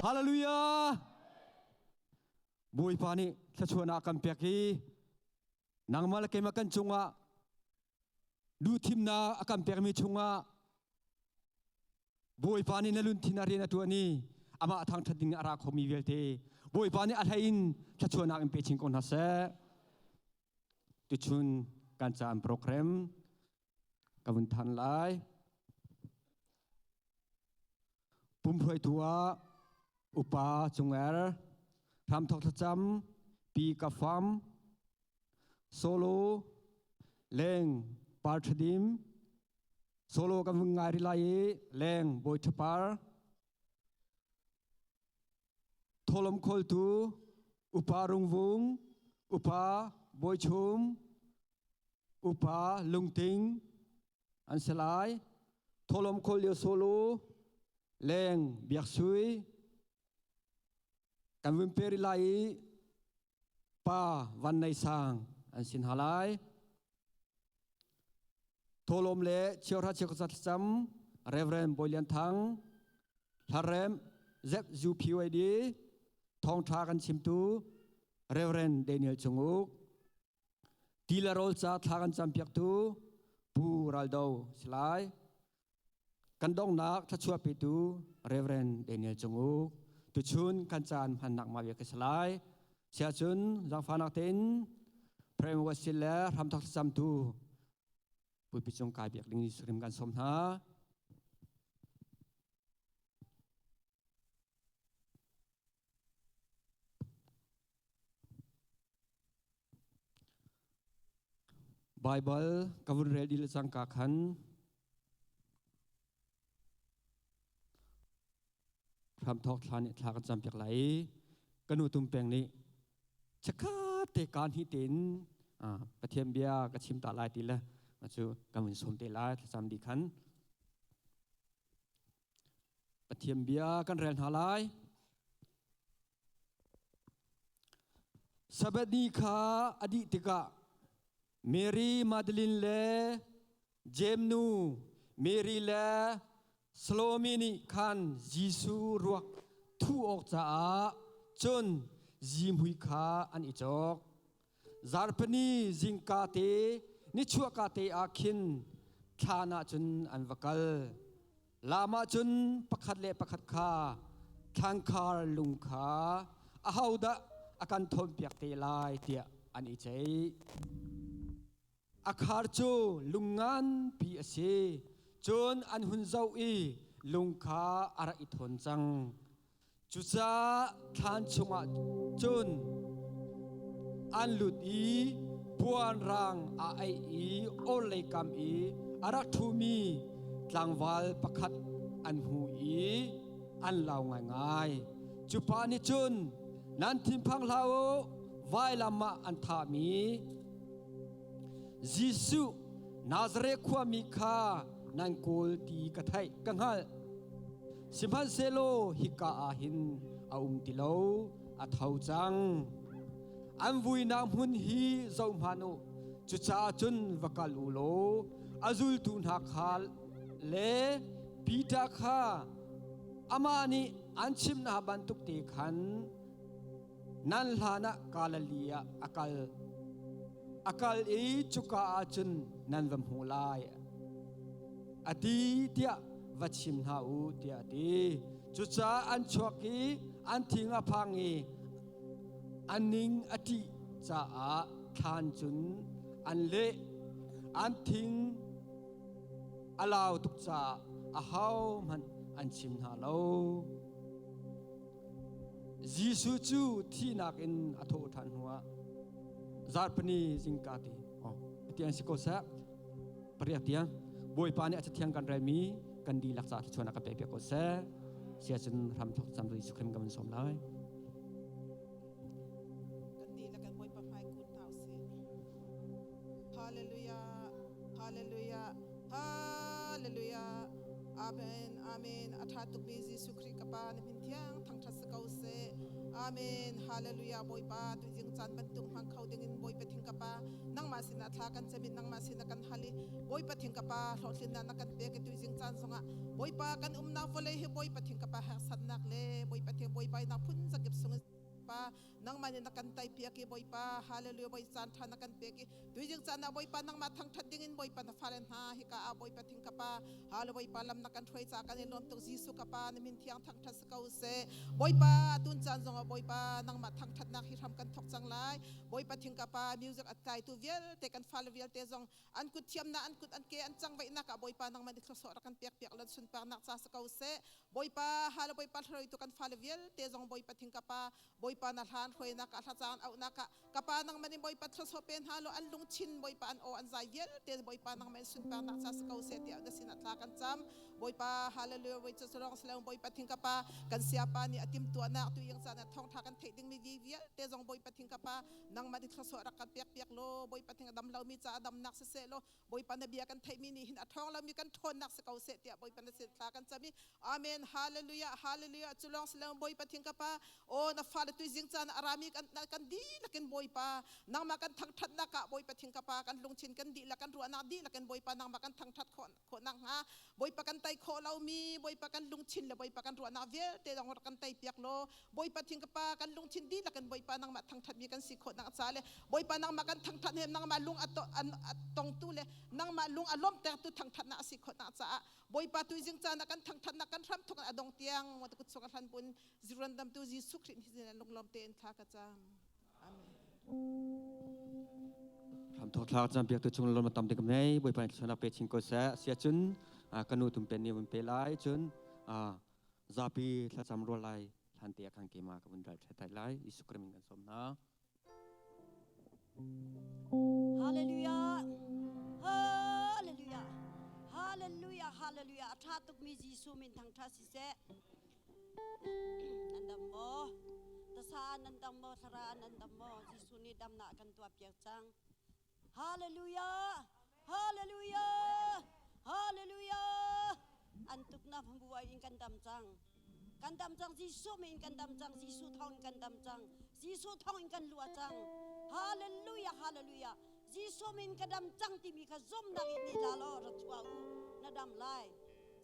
Hallelujah! Bawipa nih thluachuahnak kan pek i nangmah le keimah kan cungah duhthimnak a kan pekmi chungah Bawipa nih na lunthin a rian a ṭuan i amah thangṭhat ding a ra khomi vialte Bawipa nih a hlei in thluachuahnak in pe chin ko hna seh. Tuchun kan caan program ka vun than lai. Pumhruaitu ah upa Cungerh, Hramthok Thlacam, Pi Ka Fam, Solo, Leng Parṭhadim, Solo kan vun ngai rih lai i Leng Bawi Ṭhapar, Tholom Kholtu, Upa Rungvung, Upa Bawi Chum, Upa Lungting, an si lai. Tholom khol lio solo leng biak sui kan vun peri lai i pa van nei sang an sin ha lai. Tholom le chiauhra chiaukhat thlacam Reverend Bawi Lian Thang Hlarem ZUPYD thawngtha kan chimtu Reverend Daniel Chunguk Ti le rawl ca thla kan campiaktu Pu Ral Do si lai. Kan donghnak thluachuah petu Reverend Daniel Cung Uk. Tuchun kan caan hmannak ma bia ka si lai. Siahcun zaangfahnak tein Prem Wasil le hramthok thlacamtu Pupi cung kai biak ding Jesuh kan sawm hna. Baibal ka vun rel dih le cangka khan hramthawk thla nih thla kan campiak lai i ka nu tum peng nih chakhat te kaan hi tein Pathian bia ka chim ta lai ti le cu kan vun sawm te lai thlacam dih khan Pathian bia kan rel hna lai. Sabbath ni kha a dih tikah Mary Magdalene le Jeim nu Mary le Salome nih khan Jesuh ruak thuh awk caah cun zihmui kha an i cawk. Zarhpini zingka te nichuahka te ah khin thlan ah cun an va kal. Lam ah cun pakhat le pakhat kha thlangkhar lung kha ahodah a kan thawnpiak te lai tiah an i ceih. A khar cu lung nganpi a si. Cun an hun zoh i lung kha a rak i thawn cang. Cucaah thlan chungah cun an lut i puan rang aa aih i orhlei kam i a rak ṭhumi tlangval pakhat an hmu i an lau ngaingai. Cu pa nih cun, Nan thinphang hlah u, vailam ah an thahmi Jesuh Nazareth khuami kha nan kawl ti ka theih ka hngalh. Sihmanhsehlaw hika ah hin a um ti lo, a tho cang. An vuinak hmun hi zoh hmanh u. Cucaah cun va kal u law a zultu hna kha le Peter kha amah nih an chimh hna bantuk te khan nan hlanah Galilee ah a kal. A kal i cuka ah cun nan va hmu lai, a ti tiah va chim hna u tiah a ti. Cucaah an chuak i an thing a phang i an ning a ṭih caah thlan cun an leh. An thing a lau tuk caah ahohmanh an chim hna lo. Jesuh cu thihnak in a thawh ṭhan hnuah zarhpini zingka te ti an si ko seh pariat tiang Bawipa nih a cathiang kan relmi kan dihlak caah thluachuahnak kan pek piak ko seh. Siacun hramthok cam Jesuh Khrih kan sawm lai. Kan dihlak kan Bawipa hmai kun hna usih. Hallelujah. Hallelujah. Hallelujah. Amen. Amen. A ṭha tukmi Jesuh Khrih ka Pa na min thiang thangṭhat si ko seh. Amen. Hallelujah. Bawipa tuzing caan bantuk hmang kho dingin Bawipa thing ka Pa nangmah Nangmah sinah thla kan cam i nangmah sinah kan hal i Bawipa thing ka pa hlawhtlinnak na kan pek i tuizing caan zongah Bawipa kan umnak vawlei hi Bawipa thing ka pa harsatnak le Bawipa thing buaibainak phun zakip sung pa nangmah nih na kan tai piak i Bawipa hallelujah Bawi caan tha na kan pek i tuizing caan ah Bawipa nangmah thangthat ding in Bawipa na fale hna hika ah Bawipa thing ka pa hallelujah Bawipa lam na kan hruai ca kan i lawm tuk Jesuh ka pa na min thiang thangthat si ko seh Bawipa tun caan zongah Bawipa nangmah thangthatnak hi hram kan thok cang lai Bawipa thing ka pa music a tlaitu vialte kan fale vialte zong an kut thiamnak an kut an ke an cangveihnak ah Bawipa nangmah nih thluachuah rak kan pek piak lan sunparnak ca si ko seh Bawipa hal Bawipa hruaitu kan fale vialte zong Bawipa thing ka pa Bawipa na hlan hruainak ah hlacaan auhnak ah ka pa nangmah nih Bawipa thluachuah pe hna law an lungchin Bawipa an aw an zai vialte Bawipa nangmah in sunparnak ca si ko seh tiah na sinah thla kan cam Bawipa hallelujah voi cu rong silo Bawipa thing ka pa kan siapa nih a timtuahnak tu yang caan ah thawngtha kan theih dingmi vi vialte zong Bawipa thing ka pa nangmah nih thluachuah rak kan pek piak law Bawipa thing a dam lomi ca damnak siseh law Bawipa na bia kan theihmi nih hin a ṭhawng lomi kan ṭhawnnak si ko seh tiah Bawipa na sin thla kan cam i Amen Hallelujah Hallelujah cu lawng si lo Bawipa thing ka pa aw na fale tuizing caan a rami kan kan dihlak in Bawipa nangmah kan thangṭhatnak ah Bawipa thing ka pa kan lungthin kan dihlak kan ruahnak dihlak in Bawipa nangmah kan thangṭhat khawh khawhnak hnga Bawipa kan tei khawh lomi Bawipa kan lungthin le Bawipa kan ruahnak vialte dong rak kan tei piak law Bawipa thing ka pa kan lungthin dihlak in Bawipa nangmah thangṭhatmi kan si khawh nak ca le Bawipa nangmah kan thangṭhat he nangmah lung a tongtu le nangmah lung a lawmhtertu thangṭhatnak a si khawh nak caah Bawipa tuizing caan ah kan thangṭhatnak kan hram thuk a dong tiang wa kut chung a hlan bun ziruan damtu Jesuh Khrih hi zin lunglawm tein thla ka cam Amen. Ramthok thla cam piak tu chung lom tam te kam nei Bawipa nih thluachuahnak pe chin ko seh sia cun kanu tum pen ni vun pe lai cun zapi thlacam rual lai hlan te khan keima ka vun ral thai lai Jesuh Christ min kan sawm hna. Hallelujah. Hallelujah. Hallelujah. Hallelujah. A ṭha tukmi Jesuh min thangṭhat siseh. Nan dam maw? Tasa nan dam maw? Thlara nan dam maw? Jesuh nih damnak kan tuah piak cang. Hallelujah! Hallelujah! Hallelujah! An tuknak buai in kan dam cang. Kan dam cang Jesuh min kan dam cang Jesuh thawng in kan dam cang Jesuh thawng in kan lua cang Hallelujah Hallelujah Jesuh min ka dam cang timi kha zumnak in ni la law ra chua u na dam lai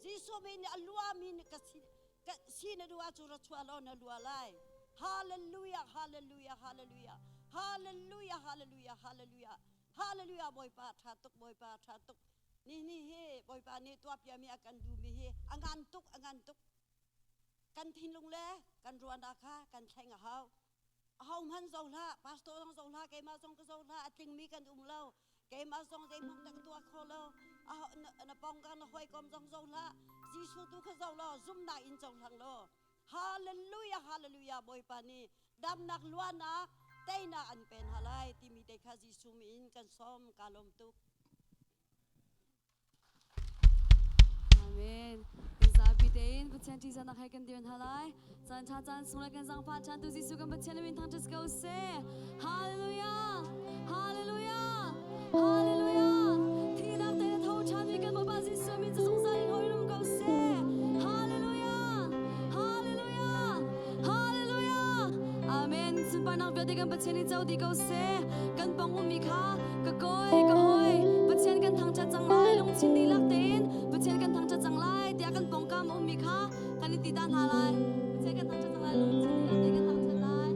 Jesuh min nih a lua mi ka si ka si na duh ahcun ra chuah law na lua lai Hallelujah Hallelujah Hallelujah Hallelujah Hallelujah Hallelujah Hallelujah Bawipa tha tuk Bawipa tha tuk ni ni hi Bawipa nih tuahpiami a kan duhmi hi a ngan tuk a ngan tuk kan thinlung le kan ruahnak kha kan thleng a hau aho hmanh zo hlah pastor zong zo hlah keimah zong ka zo hlah a tlingmi kan um lo keimah zong zeihmanh ka tuah kho lo na pong ka na hawikom zong zo hlah Jesuh tu kha zo law zumnak in cohlang law hallelujah hallelujah Bawipa nih damnak luanak teinak an pen halai timi te kha Jesuh min kan sawm ka lawm tuk Amen. Zapi tein Pathian ṭihzahnak he kan dir hna lai. Caan ṭha caan sung le kan zaangfah ṭhan tu Jesuh kan Pathian min thangṭhat ko seh. Hallelujah! Hallelujah! Hallelujah! Thihnak te na tho ṭhanmi kan Bawipa Jesuh min cu zungzal in hawi um ko seh. Hallelujah! Hallelujah! Hallelujah! Amen. Sunparnak vialte kan Pathian nih co dih ko seh. Kan pong ummi kha ka kawi ka hawi Pathian kan thangṭhat cang lai lungthin dihlak tein Pathian kan thangṭhat cang lai tiah kan pongkam a ummi kha kan i ti ta hna lai. Pathian kan thangṭhat cang lai lungthin dihlak tein kan thangṭhat lai.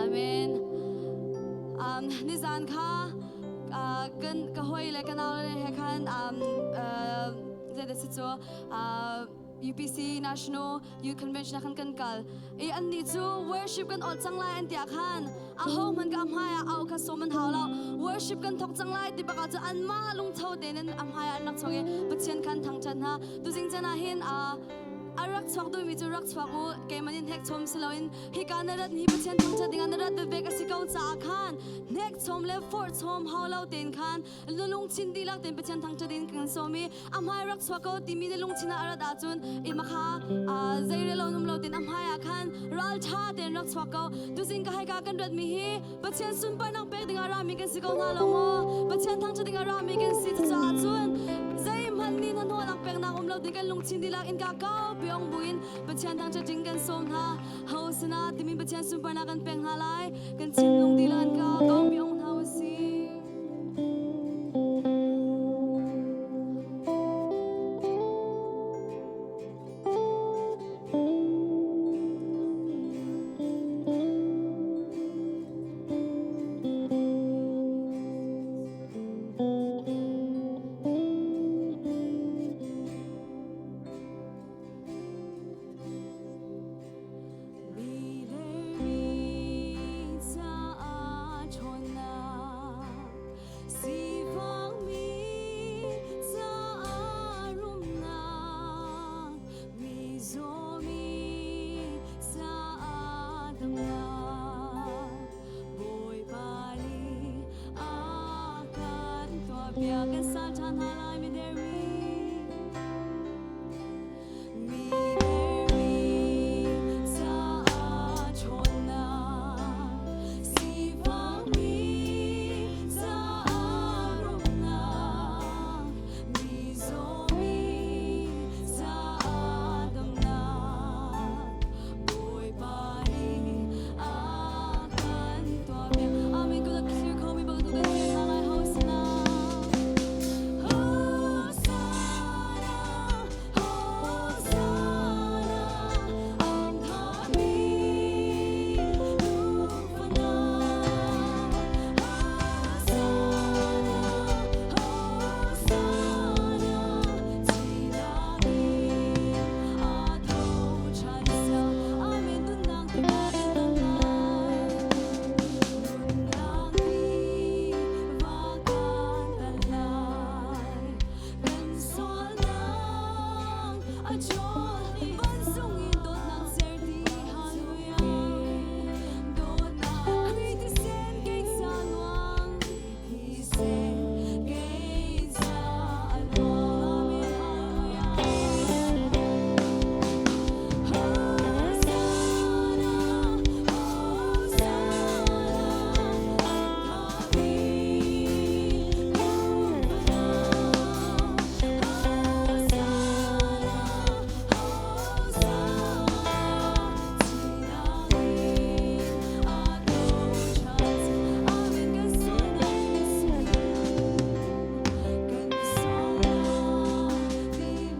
Amen. Um, nizan kha uh, kan ka hoi le ka nau le he khan um, uh, zeidah si cu uh, UPC National Youth Convention ah khan kan kal i annih cu worship kan ol cang lai an ti ah khan aho hmanh ka hmai ah au kha sawm an hau lo worship kan thok cang lai ti bak ah cu anmah lungtho tein an hmai ah an rak chuak i Pathian khan thangṭhat hna tuzing chan ah hin a rak chuak duhmi cu rak chuak u keimah nih hnek chom si loin hika na rat hi Pathian thangṭhat dingah na rat vek a si ko caah khan hnek chom le forh chom hau lo tein khan na lungthin dihlak tein Pathian thangṭhat in kan sawm i a hmai rak chuak ko timi na lungthin ah a rat ahcun i makha zeirel lo um lo tein a hmai ah khan ralṭha tein rak chuak ko tuzing ka haika kan ratmi hi Pathian sunparnak pek dingah rami kan si ko hna lo maw Pathian thangṭhat dingah rami kan si cucaah cun zeihmanh nih hnahnawhnak peknak um lo ding Kan lungthin dihlak in ka kau piong buin Pathian thangṭhat ding kan sawm hna. Hosana timi Pathian sunparnak kan pek hna lai. Kan thinlung dihlak in ka kau piong hna usih. Mi le mi caah ṭhawnnak, sifakmi caah rumnak, mizawmi caah damnak, Bawipa nih a kan tuahpiak. Kan sa ṭhan hna lai mi dermi. Mi dermi caah ṭhawnnak, sifakmi caah rumnak, mizawmi caah damnak, Bawipa nih a kan tuahpiak. Amen. Kut a thlir khomi bantuk kan thlir hna lai. Hosana. Hosana, Hosana, ang thami tufana. Hosana, Hosana, thihnak in a tho ṭhan siang. Amen. Nunnak ti kan tan lai. Nunnak ti va kan tan lai. Kan sualnak a ṭhawl vancung in dawtnak cerhti. Hallelujah. Dawtnak Khrih thisen kei ca luang. Thisen kei ca a luang. Amen. Hallelujah. Hosanna, Hosanna, ang thami tufana. Hosanna, Hosanna, thihnak in a tho ṭhan. Amen. Kan sualnak kan sualnak timi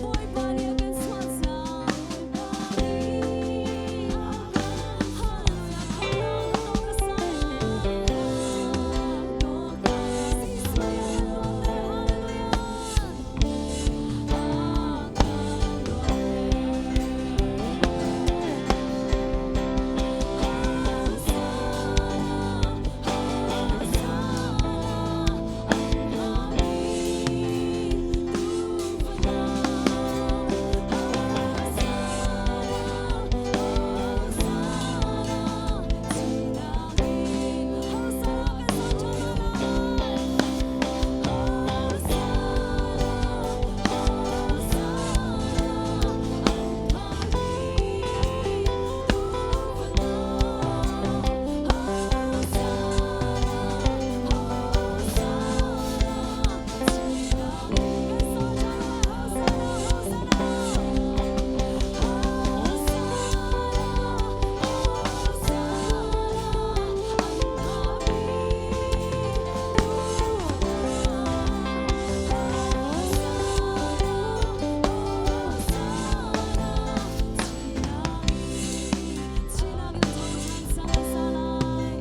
Bawipa nih a kan sual cang. Bawipa nih a kan Hallelujah. Tho ka sa Jesuh nih a kan luatter. Hallelujah. A kan luatter. Hosanna, Hosanna, ang thami tufana. Hosanna, Hosanna, thihnak in Hosanna kan sa ṭhan hna lai. Hosanna, Hosanna, ang thami tufana. Hosanna, Hosanna, thihnak in kan sa ṭhan lai. Hosanna, Hosanna. Hosanna, Hosanna, ang thami tufana. Hosanna, Hosanna, thihnak in tho ṭhan sang kan sa lai.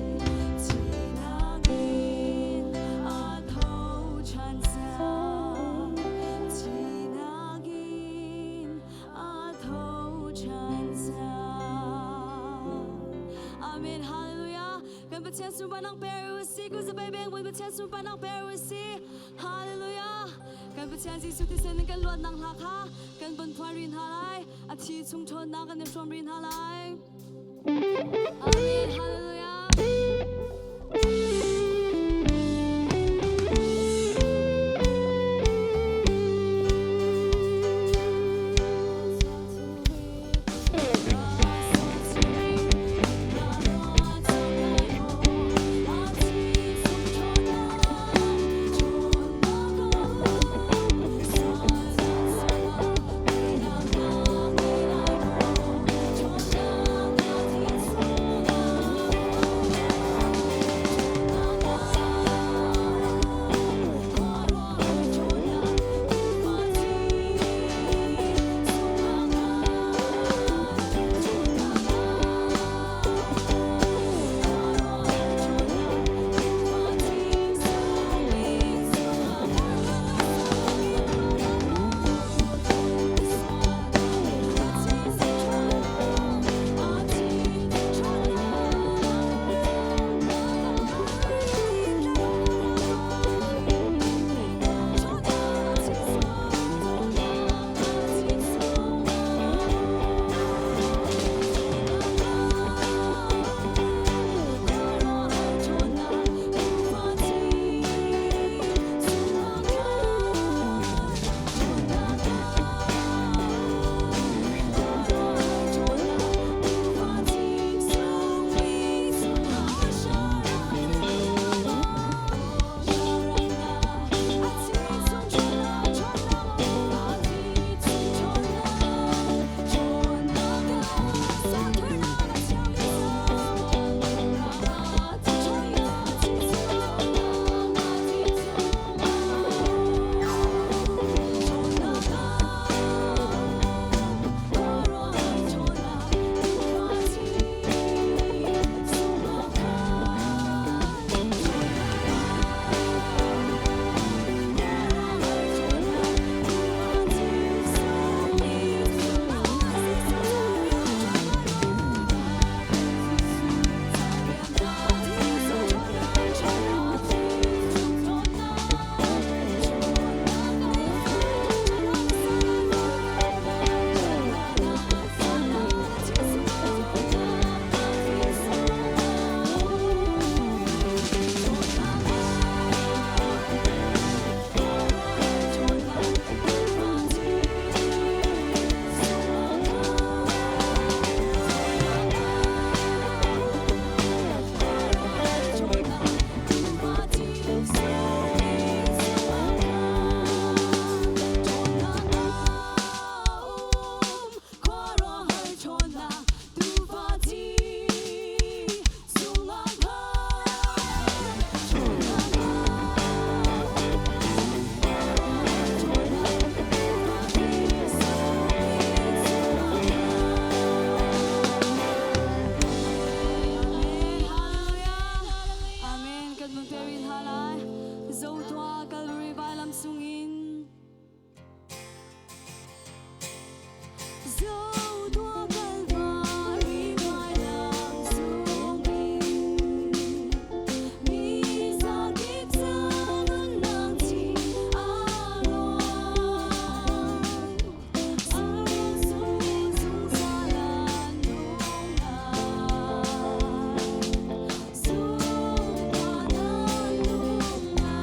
Thihnak in a tho ṭhan cang. Thihnak in a tho ṭhan cang. Amen. Hallelujah. Kan Pathian sunparnak pe usih. Ku zabai beng bun Pathian sunparnak pe usih. Hallelujah. Kan Pathian Jesuh thisen in kan luatnak hla kha kan bon phuan rin hna lai. A thi chung ṭhawnnak kan i hrawm rin hna lai. Amen. Hallelujah. Vailam sungin Zo tua Kalvari vailam sungin Mi zakip sa nunnak chi a luang Sungin zungzal an nung lai Zungzal an nung lai.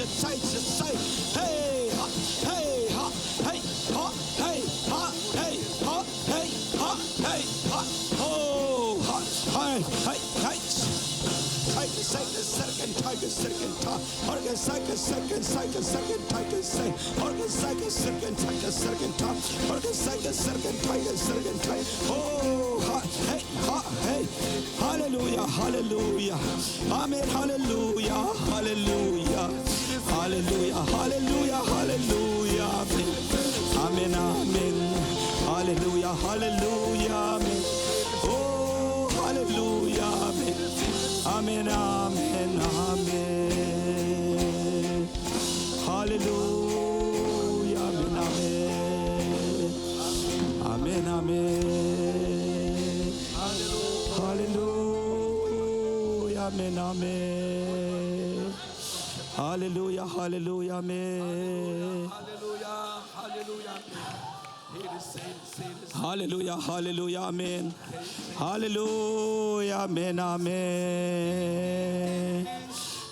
say say hey ha hey ha hey ha hey ha hey ha hey ha hey ha ho ha hey hey hey Tiger, second, second, tiger, second, tiger, second, second, second, second, tiger, second, tiger, second, second, tiger, second, tiger, second, second, tiger, second, tiger. Oh, ha, hey, ha, hey. Hallelujah, hallelujah. Amen, hallelujah, hallelujah. Hallelujah, hallelujah, hallelujah. Amen, amen, amen. Hallelujah, hallelujah, amen. Oh, hallelujah, amen. Amen, amen, amen. Hallelujah, amen, amen. Amen, amen. Hallelujah, amen, amen. Hallelujah, hallelujah, amen. Hallelujah, hallelujah. Hallelujah, hallelujah, amen. Hallelujah, amen, amen.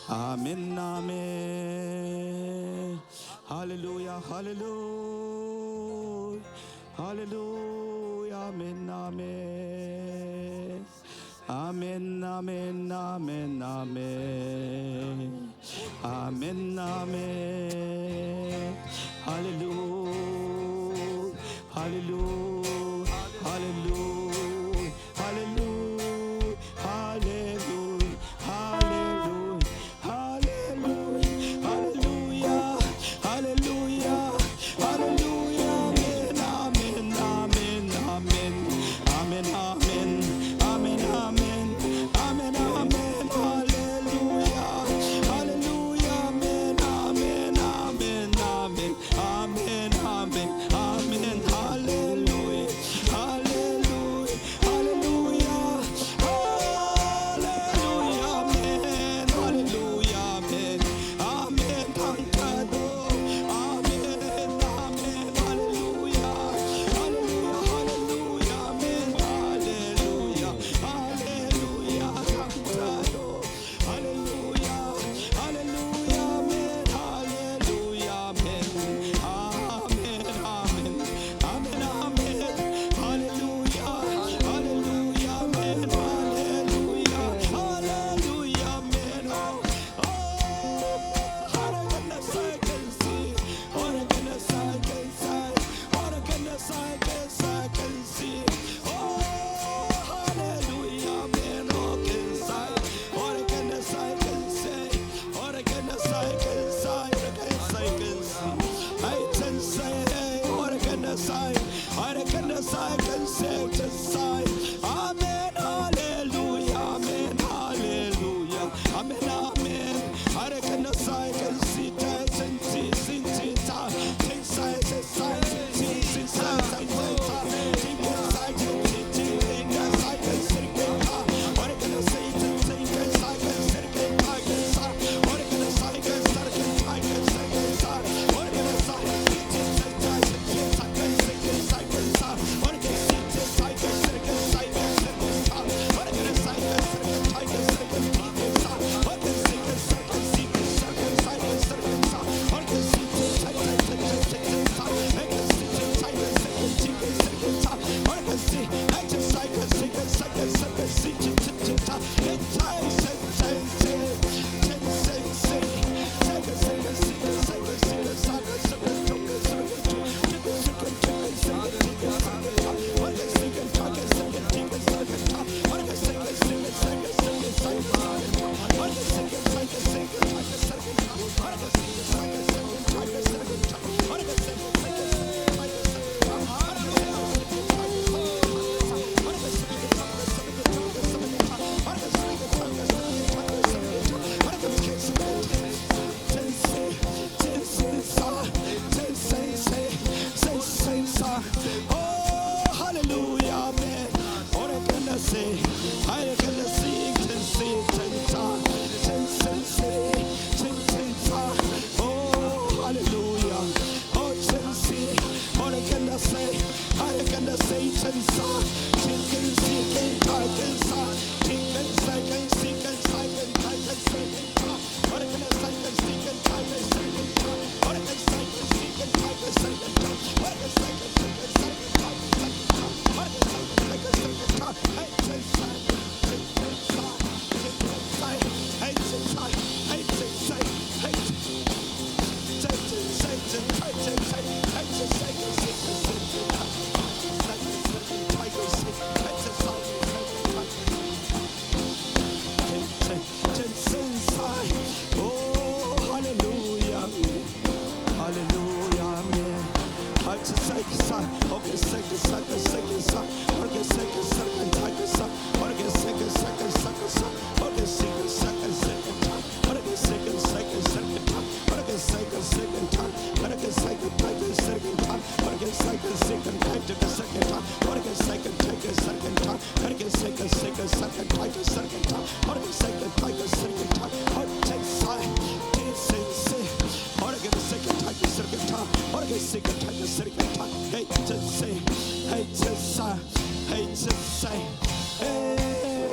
Amen, amen. Hallelujah, hallelujah. Hallelujah, amen, amen. Amen, amen, amen, amen. Amen, amen. Hallelujah, hallelujah, hallelujah, hallelujah, hallelujah, hallelujah, hallelujah, hallelujah, hallelujah, hallelujah, amen, amen, amen, amen, amen, amen, amen, amen, amen, amen, hallelujah, hallelujah, amen, amen, amen, amen, amen, amen, amen, hallelujah.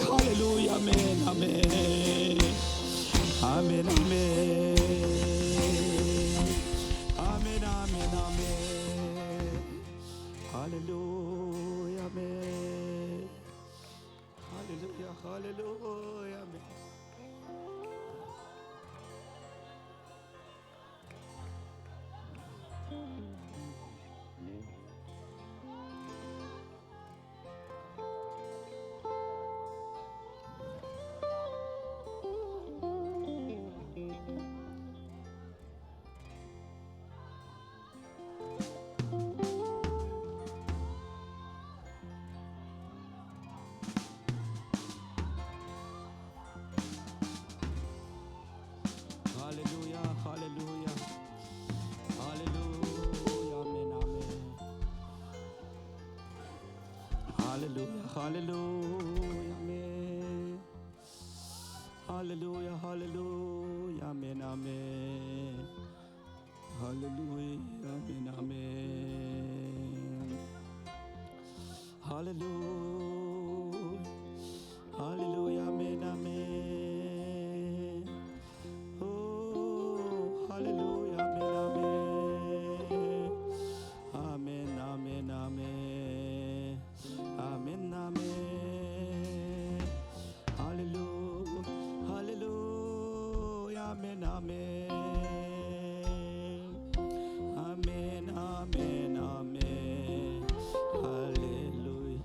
Hallelujah, amen, amen. Amen, amen. Amen, amen, amen. Hallelujah, amen. Hallelujah, hallelujah, amen. Hallelujah, hallelujah. Hallelujah, amen, amen. Hallelujah, hallelujah, amen. Hallelujah, hallelujah, amen, amen. Hallelujah, amen, amen. Hallelujah, hallelujah, amen, amen. Oh, hallelujah, amen, amen. Amen, amen, amen. Amen, amen. Hallelujah, hallelujah, amen, amen. Amen, amen, amen. Hallelujah,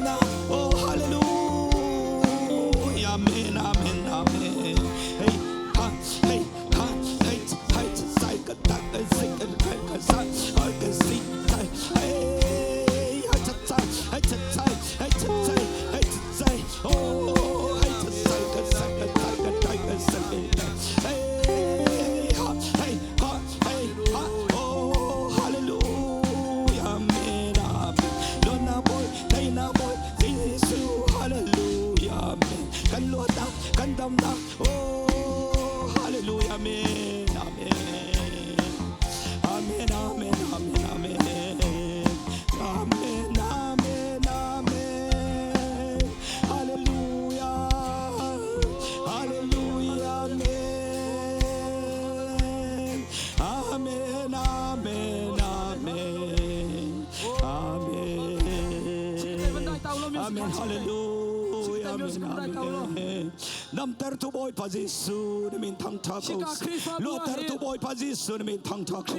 na oh hallelujah amen amen amen hey ha hey ha hey hey sai ka ta ka si ka ka ka sa ai ka si sai hey ha cha cha hey cha cha hey cha cha hey cha cha oh hey cha sai ka sa ka ta ka ta ka sa hey ha hey ha hey ha oh hallelujah amen amen Lord na boy tay na boy Jesu hallelujah amen kan luat na kan dam na oh hallelujah amen amen amen amen amen amen amen amen amen hallelujah hallelujah amen amen amen amen amen amen hallelujah amen amen Namter tu Bawipa Jesuh na min thangtha ko Luater tu Bawipa Jesuh na min thangtha ko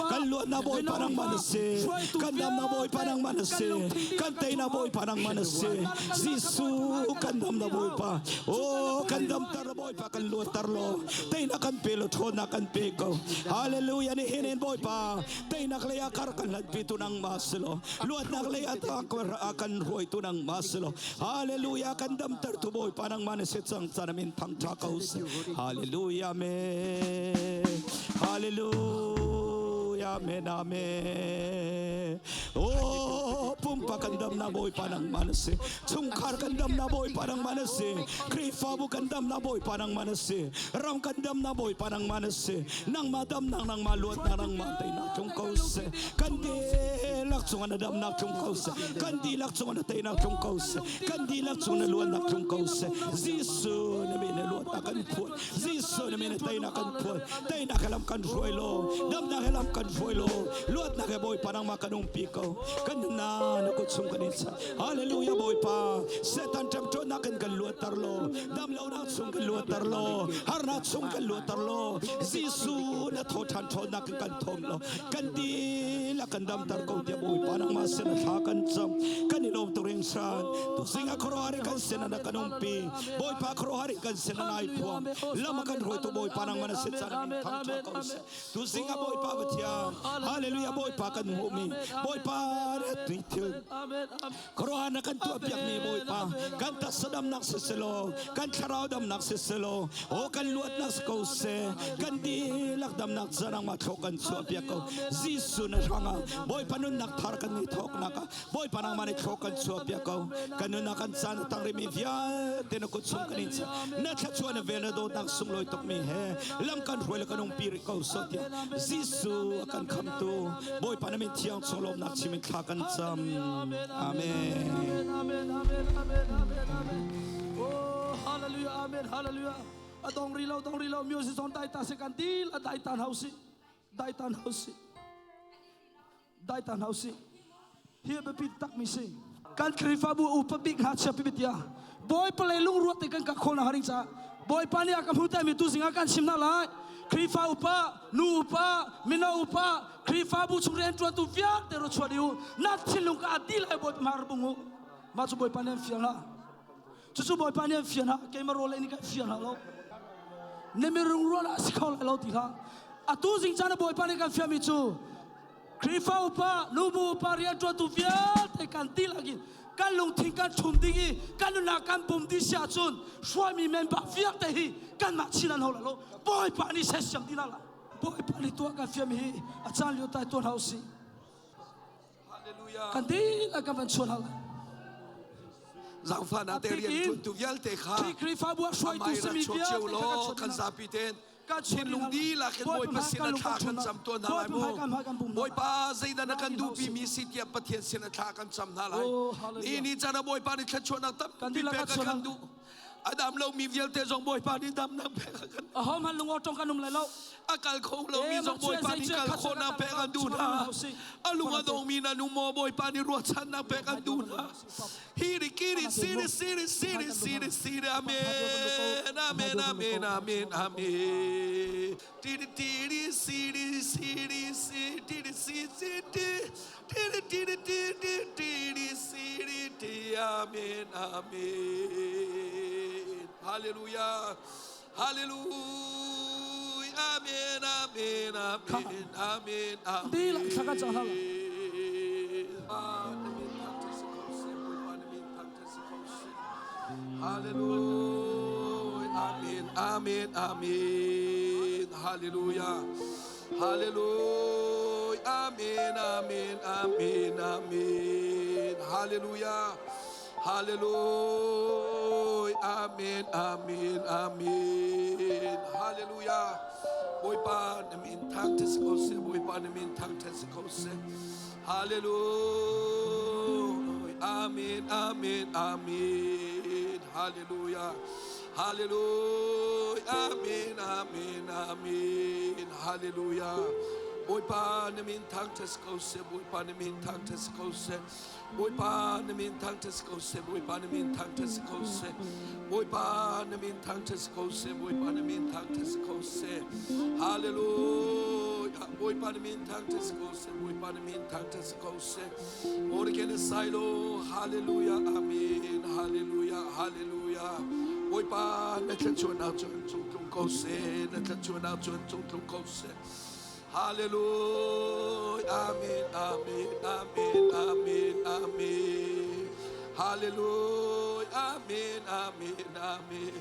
kan luat na Bawipa nang man si kan dam na Bawipa nang man si kan tei na Bawipa nang man si Jesuh kan dam na Bawipa oh kan dam tar Bawipa kan luat tar lo tei na kan pe lo thawn na kan pe ko Hallelujah ni hinin Bawipa teinak lei ah kar kan hlatpi tu nang ma silo luatnak lei ah kan hruai tu nang ma silo hallelujah kan damter tu bawipa nang ma na si cang chan amin thangtha ko se hallelujah amen hallelujah amen amen oh pumpa kan dam na bawipa nang ma na si chungkhar kan dam na bawipa nang ma na si Khrihfabu kan dam na bawipa nang ma na si ram kan dam na bawipa nang ma na si nangmah damnak nangmah luatnak nangmah teinak tlung ko seh kan dihlak cungah na damnak tlung ko seh kan dihlak cungah na teinak tlung ko seh kan dihlak cungah na luatnak tlung ko seh Jesuh na min na luatnak kan phuan Jesuh na min na teinak kan phuan teinak he lam kan hruai law damnak he lam kan hruai law luatnak he Bawipa nangmah kan umpi ko kan na na kut chung kan in chan Hallelujah Bawipa Satan ṭemṭawnnak in kan luatter law dam lonak chung kan luatter law harnak chung kan luatter law Jesuh na thaw ṭhan ṭhawnnak in kan thawm law kan dihlak kan damter ko tiah Bawipa nangmah sin thla kan cam kan i lawm tuk hringhran tuzing ah khuaruahhar in kan sin ah kan umpi Bawipa khuaruahhar in kan sin ah nai phuang lam a kan hruaitu Bawipa nangmah na si caan in thangṭhat ko seh Tuzing ah Bawipa Pathian Hallelujah Bawipa kan hmuhmi Bawipa na tui thil khuaruahhar na kan tuahpiakmi Bawipa kan taksa damnak siselaw kan thlarau damnak siselaw aw kan luatnak si ko seh kan dihlak damnak ca nangmah thlawh kan chuahpiak ko Jesuh na hrangah Bawipa nunnak thar kan i thawknak ah Bawipa nangmah nih thlawh kan chuahpiak ko. Kan nunnak kan caan a tang rihmi vialte na kut chung kan in chiah. Na thluachuah na vel na dawtnak sunglawi tukmi he lam kan hruai le kan umpi rih ko sawh tiah Jesuh a kan khamtu Bawipa na min thiang chung lawmnak chim in thla kan cam. Amen. Amen. Amen. Amen. Amen. Amen. Amen. Oh, hallelujah. Amen. Hallelujah. Adong ri lo, dong ri lo, music zon dai ta se kan dil, a dai tan hausi. Dai tan hausi. Dai ta hna usih. Hi a biapi takmi si. Kan Khrihfabu upa bik hna chia pipi tiah Bawipa lei lungruat te kan ka khawl na haring caah Bawipa nih a ka hmu mi tu zingah kan chim hna lai. Khrihfa upa, nu upa, mino upa, Khrihfabu chung rianṭuantu vialte ro chuah dih u. Nan thinlung ka adi lai Bawipa hmai ra bung u. Mah cu Bawipa nih an fial hna. Cucu Bawipa nih an fial hna. Keimah rawl ei nih kan fial hna lo. Na mirung rual ah si kho lai lo ti hlah. Atu zing caan ah Bawipa nih kan fialmi cu Khrihfa upa, nubu upa rianṭuantu vialte kan dihlak in kan lungthin kan ṭhum ding i kan nunnak kan pum dih si ahcun hruaimi member vialte hi kanmah chin an ho lai lo. Bawipa nih sersiam dih hna lai. Bawipa nih tuah kan fialmi hi a caan lio tai tuah hna usih. Hallelujah. Kan dihlak kan van chuan hna lai. Zaangfahnak te rianṭuantu vialte kha Khrihfabu ah hruaitu amah i rak simi chuak cio vialte kha kan law chuan kan hna. zapi ten Kan chuan thinlung hna. dihlak in Bawipa sin ah thla kan cam tuan hna lai mu. Bawipa zeidah na kan duhpimi si tiah Pathian sin ah thla kan cam hna lai. Oh, hallelujah. Ni ni caan ah Bawipa nih thluachuahnak Kan tampi dihlak pek kan a chuan kan hna. duh. A dam lomi vialte zong Bawipa nih damnak pek a kan Aho hmanh lungaw tong kan um lai lo. a kal kho lomi Eh, zong Bawipa nih kal khawhnak pek an duh hna. A lung a dongmi na nu maw Bawipa nih ruahchannak pek an duh hna. Hiri kiri siri siri siri siri siri amen amen amen amen amen. Tiri tiri siri siri siri tiri si si ti tiri tiri tiri tiri siri ti. Amen, amen. Hallelujah. Hallelujah. Amen, amen, amen, amen, amen. Di la thla kan cang hna la. Hallelujah. Amen, amen, amen. Hallelujah. Hallelujah. Amen, amen, amen, amen. Hallelujah. Hallelujah. Amen, amen, amen. Hallelujah. Bawipa na min thangṭhat si ko seh. Bawipa na min thangṭhat si ko seh. Hallelujah. Amen, amen, amen. Hallelujah. Hallelujah. Amen, amen, amen. Hallelujah. Bawipa na min thangṭhat si ko seh. Bawipa na min thangṭhat si ko seh. Bawipa na min thangṭhat si ko seh. Bawipa na min thangṭhat si ko seh. Bawipa na min thangṭhat si ko seh. Bawipa na min thangṭhat si ko seh. Hallelujah. Bawipa na min thangṭhat si ko seh. Bawipa na min thangṭhat si ko seh. Orgen Silo. Hallelujah. Amen. Hallelujah. Hallelujah. Bawipa na thluachuahnak cu an cung tlung ko seh. Na thluachuahnak cu an cung tlung ko seh. Hallelujah. Amen. Amen. Amen. Amen. Amen. Hallelujah. Amen. Amen. Amen.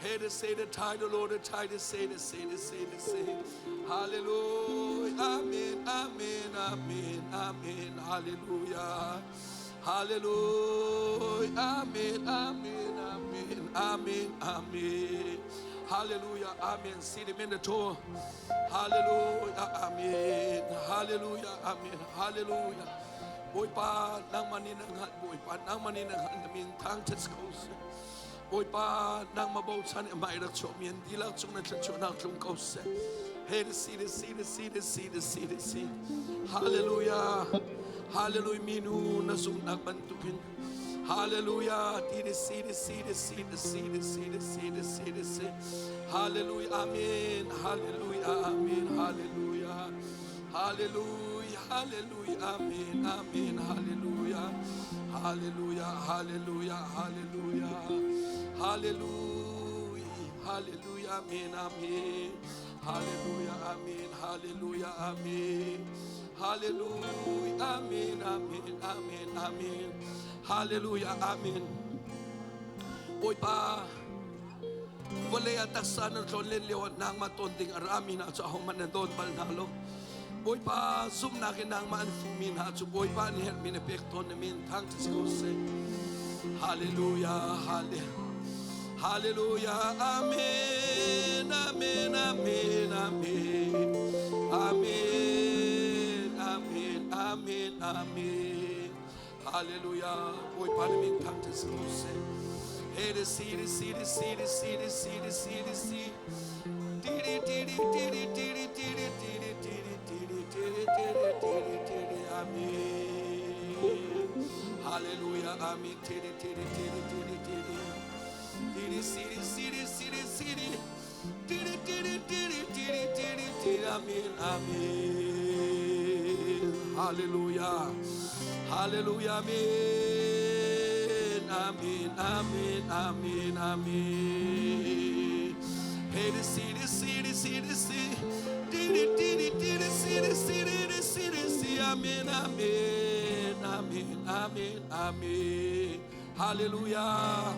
Hey to say the title, Lord, the title, say the say the say the say. Hallelujah. Amen. Amen. Amen. Amen. Hallelujah. Hallelujah. Amen. Amen. Amen. Amen. Amen. Hallelujah. Amen. See the minute. Hallelujah. Amen. Hallelujah. Amen. Hallelujah. Bawipa nangmah nih na hngalh Bawipa nangmah nih na hngalh na min thangṭhat si ko seh. Bawipa nangmah bochan i hmai rak chuahmi an dihlak cung na thluachuahnak tlung ko seh. Hey to see to see to see to see to see to see. Hallelujah. Hallelujah minu na zumhnak bantukin Hallelujah. Ti to see to see to see to see to see to see to see to see. Hallelujah. Amen. Hallelujah. Amen. Hallelujah. Hallelujah. Hallelujah. Amen. Amen. Hallelujah. Hallelujah. Hallelujah. Hallelujah. Hallelujah. Hallelujah. Amen. Amen. Hallelujah. Amen. Hallelujah. Amen. Hallelujah. Amen. Amen. Amen. Amen. Hallelujah. Amen. Bawipa vawlei ah taksa na tlawn len lio ah nangmah ton ding a rami hna cu ahohmanh na dawn bal hna lo. Bawipa zumhnak in nangmah an fuhmi hna cu Bawipa nih herhmi na pek tawn na min thangṭhat si ko seh. Hallelujah. Hallelujah. Hallelujah. Amen. Amen. Amen. Amen. Amen. Amen. Amen. Amen. Hallelujah. Bawipa na min thangṭhat si ko seh. Hey, the see, the see, the see, the see, the see, the see, the see. Didi, didi, didi, didi, didi, didi, didi, didi, didi, didi, didi, didi. Amen. Hallelujah. Amen. Didi, didi, didi, didi, didi. Didi, see, the see, the see, the see, the. Didi, didi, didi, didi, didi, didi. Amen. Amen. Hallelujah. Hallelujah. Amen. Amen. Amen. Amen. Amen. Hey, the see, the see, the see, the see. Didi, didi, didi, see, the see, the see, the see. Amen. Amen. Amen. Amen. Amen. Hallelujah.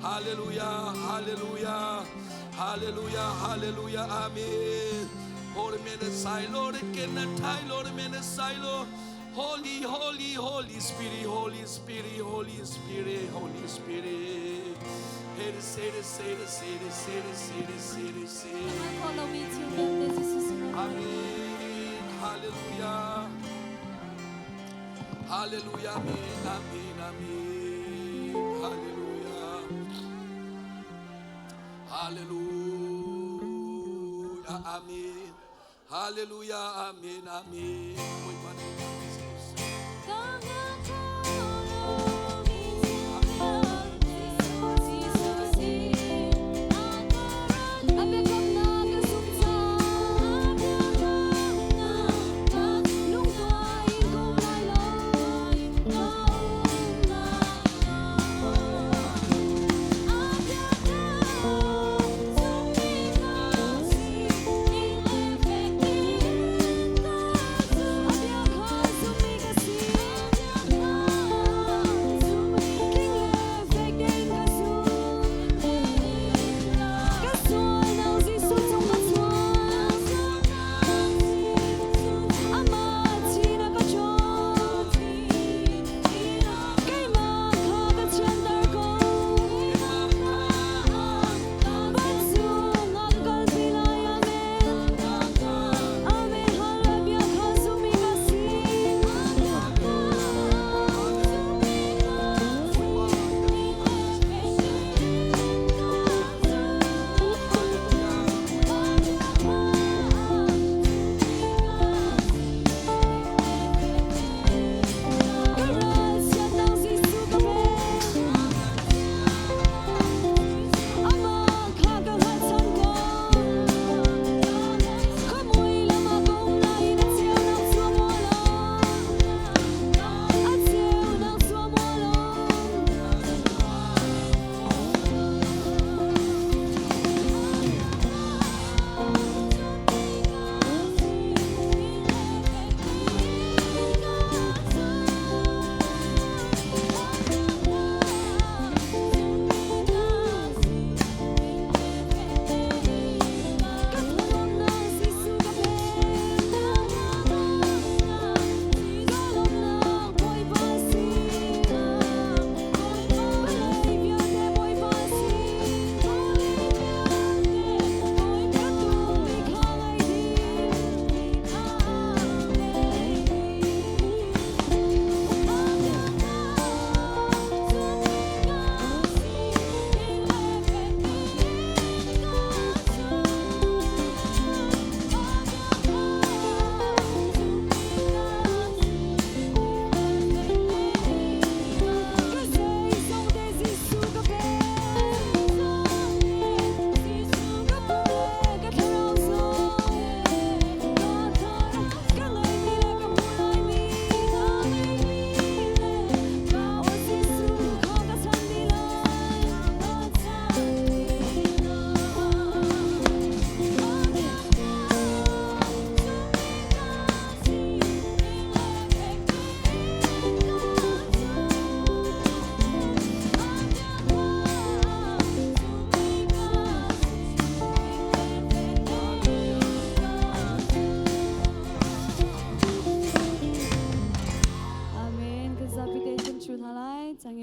Hallelujah. Hallelujah. Hallelujah. Hallelujah. Amen. Holy man, Silo, Lord, man, Silo. Holy, holy, holy Spirit, Holy Spirit, Holy Spirit, Holy Spirit. Hey, say, say, say, say, say, say, say. Amen. Hallelujah. Hallelujah. Amen. Amen. Amen. Hallelujah. Hallelujah. Amen. Hallelujah. Amen. Amen. Bawipa nih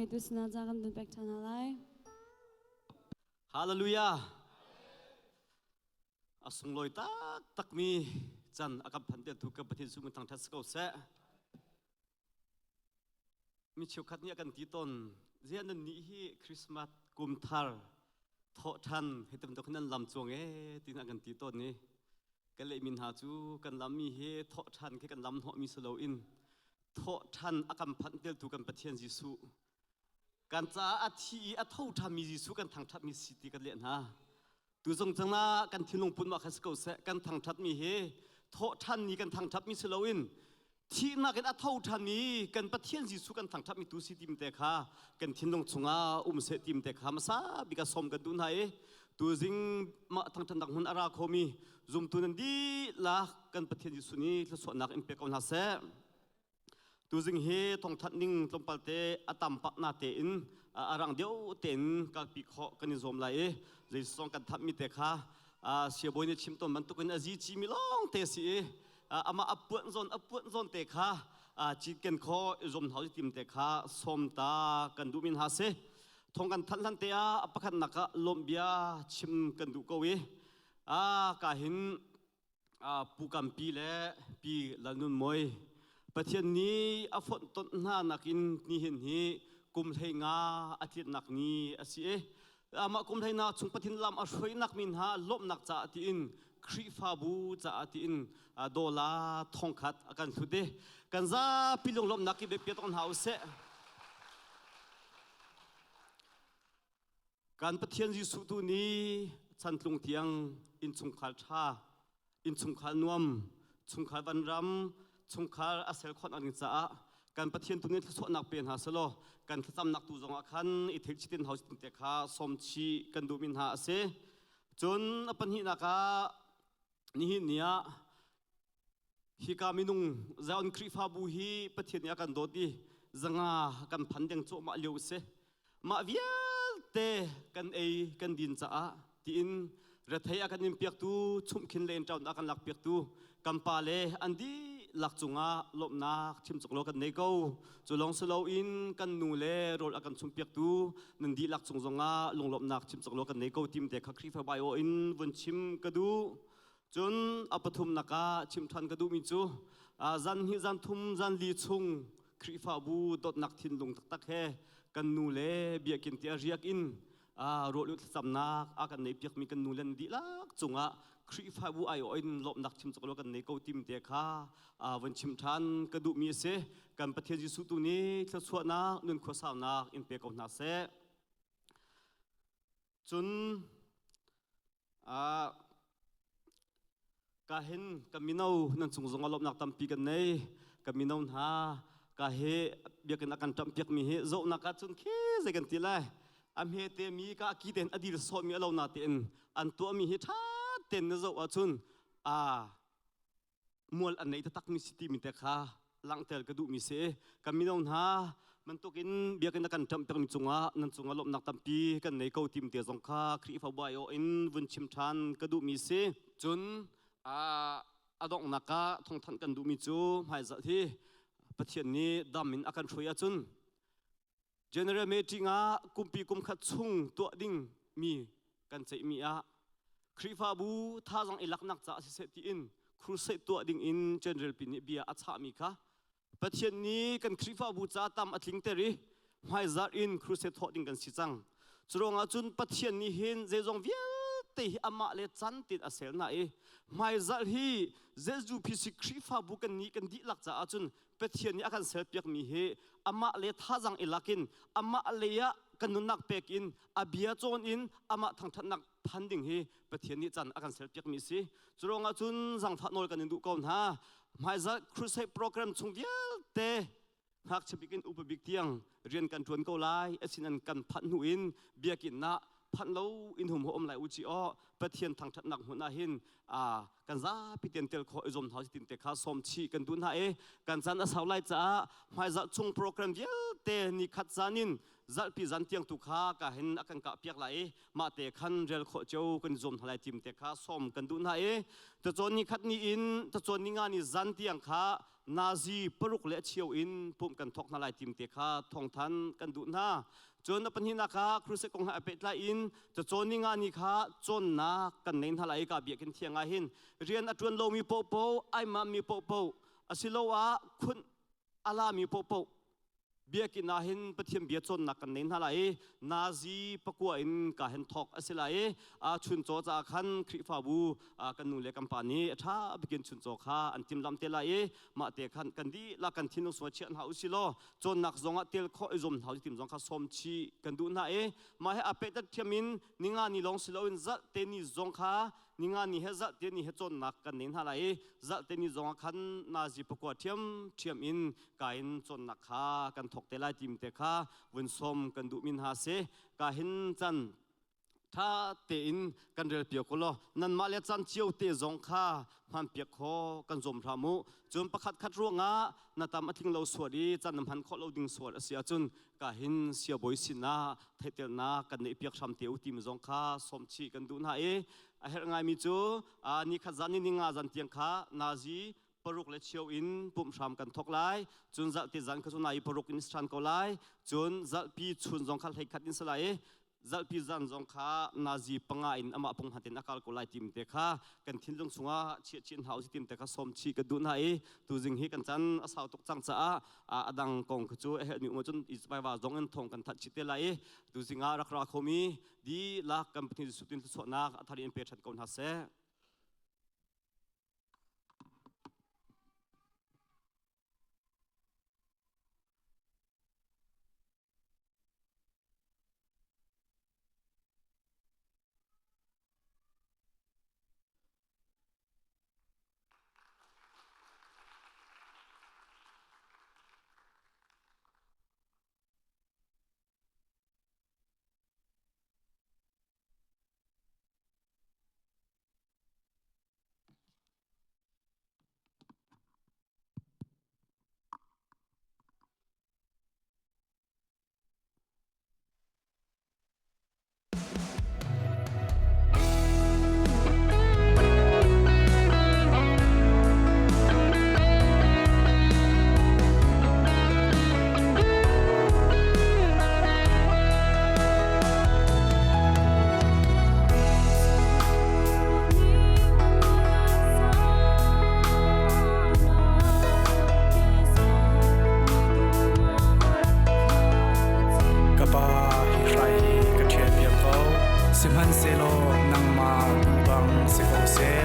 ngeitu sinah ca kan vun pek ṭhan hna lai. Hallelujah. A sunglawi taktakmi can a kan phan tu ka Pathian sung thangṭhat si ko seh. Mi cheukhat nih a kan ti tawn, ziah nan nih hi Christmas kum thar thawh ṭhan hei bantuk hin nan lam cuang ee tiin an kan ti tawn i ka lehmi hna cu kan lammi hi thawh ṭhan khi kan lam hnawhmi si loin thawh ṭhan a kan phanh teltu kan Pathian Jesuh kan caah a thi i a tho ṭhanmi Jesuh kan thangṭhatmi si ti kan leh hna. Tu zong cangah kan thinlung put mah kha si ko seh kan thangṭhatmi hi thawh ṭhan ni kan thangṭhatmi si loin thihnak in a tho ṭhanmi kan Pathian Jesuh kan thangṭhatmi tu si tim te kha kan thinlung chungah um seh tim te kha hmasa bik ah sawm kan duh hna i tuzing mah thangṭhatnak hmun a ra khomi zumtu nan dihlak kan Pathian Jesuh nih thluachuahnak in pe ko hna seh. Tuzing hi thawngthanh ning tlawmpal te a tam pak na tein a rang deuh tein kalpi khawh kan i zuam lai i zeisong kan thammi te kha siabawi nih chim tawn bantukin a zi cimi lawng te si i amah a puan zawn a puan zawn te kha cinken khawh i zuam hau tim te kha sawm ta kan duh min ha si thong kan thanh hlan te ah pakhatnak ah lawmhbia chim kan duh ko i ka hin Pu Kampi le Pi Lalnun Mawi Pathian nih a fonh tonh hna nakin nihin hi kum 15 a tlinnak ni a si i amah kum hlei na chung Pathian lam a hruainak min ha lawmhnak caah tiin Khrihfabu caah tiin dawla thongkhat a kan hlut i kan zapi lunglawmhnak i biapia tong hna usih. Kan Pathian Jesuh tu nih chantlung tiang innchungkhar ṭha, innchungkhar nuam, chungkhar vanram, chungkhar a sel khawh nak ding caah kan Pathian tu nih thluachuahnak pe hna selaw kan thlacamnak tu zongah khan i theih chitin hau chitin te kha sawm chih kan duhmi hna a si. Cun a pahnihnak ah nihin ni ah hika minung Zion Khrihfabu hi Pathian nih a kan dawt i zanga kan phan deng cuahmah lio a si. Mah vialte kan ei kan din caah tiin rethei a kan in piaktu chumhkhin le in ṭaun a kan lak piaktu kan pa le an dihlak cungah lawmhnak chim cawk lo kan nei ko. Cu lawng si loin kan nu le rawl a kan chumh piaktu nan dihlak cung zongah lunglawmhnak chim cawk lo kan nei ko tim te kha Khrihfa Baibal in vun chim ka duh. Cun a pathumnak ah chim ṭhan ka duhmi cu zan hnih zan thum zan li chung Khrihfabu dawtnak thinlung taktak he kan nu le biakinn tiah riak in ruah thlacamnak a kan neih piakmi kan nu le dihlak cungah Khrihfabu aiawh in lawmhnak chim cawk lo kan nei ko tim te kha vun chim ṭhan ka duhmi a si. Kan Pathian Jesuh tu nih thluachuahnak nun khuasaunak in pe ko hna seh. Cun ka hin ka mino nan cung zong ah lawmhnak tampi kan nei. Ka mino hna ka he biakinn a kan ṭamh piakmi hi zohnak ah cun khi zei kan ti lai. A hme te mi ka ki tein a dil sawhmi a lo na tein an tuahmi hi ṭha tein na zoh ahcun a mual an nei taktakmi si timi te kha langhter ka duhmi si. Kan mino hna bantukin biakinn a kan ṭamh piakmi cungah nan cungah lawmhnak tampi kan nei ko tim te zong kha Khrihfabu aiawh in vun chim ṭhan ka duhmi si. Cun a donghnak ah thawngthanh kan duhmi cu hmaizarh hi Pathian nih dam in a kan hruai ahcun General meeting ah kumpi kumkhat chung tuah ding mi kan ceihmi ah Khrihfabu thazaang i laknak caah siseh tiin crusade tuah ding in general pi nih bia a chahmi kha Pathian nih kan Khrihfabu ca tam a tlingter i hmaizarh in crusade thawh ding kan si cang. Curuangah cun Pathian nih hin zeizong vialte hi amah le can tin a sel na i hmaizarh hi ZUPC Khrihfabu kan nih kan dihlak caah cun Pathian nih a kan serpiakmi hi amah le thazang i lakin amah lei ah kan nunnak pek in a bia cawn in amah thangthatnak phan ding hi Pathian nih can a kan serpiakmi si. Curuangah cun zangfah nawl kan in duh ko hna. Hmaizarh crusade program chung vialte ngakchia bik in upa bik tiang rian kan ṭuan ko lai. Asinain kan phanh hnu in biakinn ah phanh lo in hum om lai u ci aw Pathian thangṭhatnak hmun ah hin kan zapi ten tel khawh i zuam hna tin te kha sawm chih kan duh hna i kan caan a sau lai caah hmaizarh chung program vialte ni khat zan in zarhpi zan tiang tu kha ka hin a kan kah piak lai i mah te khan rel khawh cio kan zuam hna lai tim te kha sawm kan duh hna i tacawn ni khat ni in tacawn ni nga ni zan tiang kha. Nazi paruk le cheu in pumh kan thawk hna lai tim te kha thawngthan kan duh hna. Cun a pahnihnak kha crusade kong he a pehtlai in cacawn ni nga ni kha cawnnak kan nei hna lai i ka biakinn thiang ah hin rian a ṭuan lomi paohpaoh ai mammi paohpaoh asiloah khunh a lami paohpaoh biakinn ah hin Pathian bia cawnnak kan nei hna lai i nazi pakua in ka hen thawk a si lai i chuncaw caah khan Khrihfabu kan nu le kan pa nih a ṭha bikin chuncaw kha an timhlamh te lai i mah te khan kan dihlak kan thinlung sungah chiah hna usih law cawnnak zongah tel khawh i zuam hna usih tim zong kha sawm chih kan duh hna i mah he a pehtat thiam in ninga ni lawng si loin zalh te ni zong kha ninga ni he zalh te ni he cawnnak kan nei hna lai i zalh te ni zongah khan nazi pakua ṭhiam ṭhiam in ka in cawnnak kha kan thawk te lai tim te kha vun sawm kan duh min hna si. Ka hin can ṭha tein kan rel piak u law nanmah le caan cio te zong kha hman piak khaw kan zuam hram u. Cun pakhat khat ruangah na tam a tling lo sual i caan na hman khawh lo ding sual a si ahcun ka hin siabawi sinah theihternak kan neih piak hram te u timi zong kha sawm chih kan duh hna i a herh ngaimi cu ni khat zan ni ninga zan tiang kha nazi paruk le cheu in pumh hram kan thawk lai. Cun zarhte zan kha cu nai paruk in ṭhan ko lai. Cun zarhpi chun zong kha hleikhat in si lai i zarhpi zan zong kha nazi panga in amah pung hatin a kal ko lai tim te kha kan thinlung chungah chiah chin hau si tim te kha sawm chih ka duh hna i tuzing hi kan chan a sau tuk cang caah a dang kong kha cu a herhmi um ahcun Isaiah zong in thong kan that chih te lai i tuzing ah rak ra khomi dihlak kan Pathian Jesuh tin thluachuahnak a thar in pe ṭhan ko hna seh. Ka pa, hi hrai hi ka ṭhialpiak ko, sihmanhsehlaw nangmah duh bang si ko seh.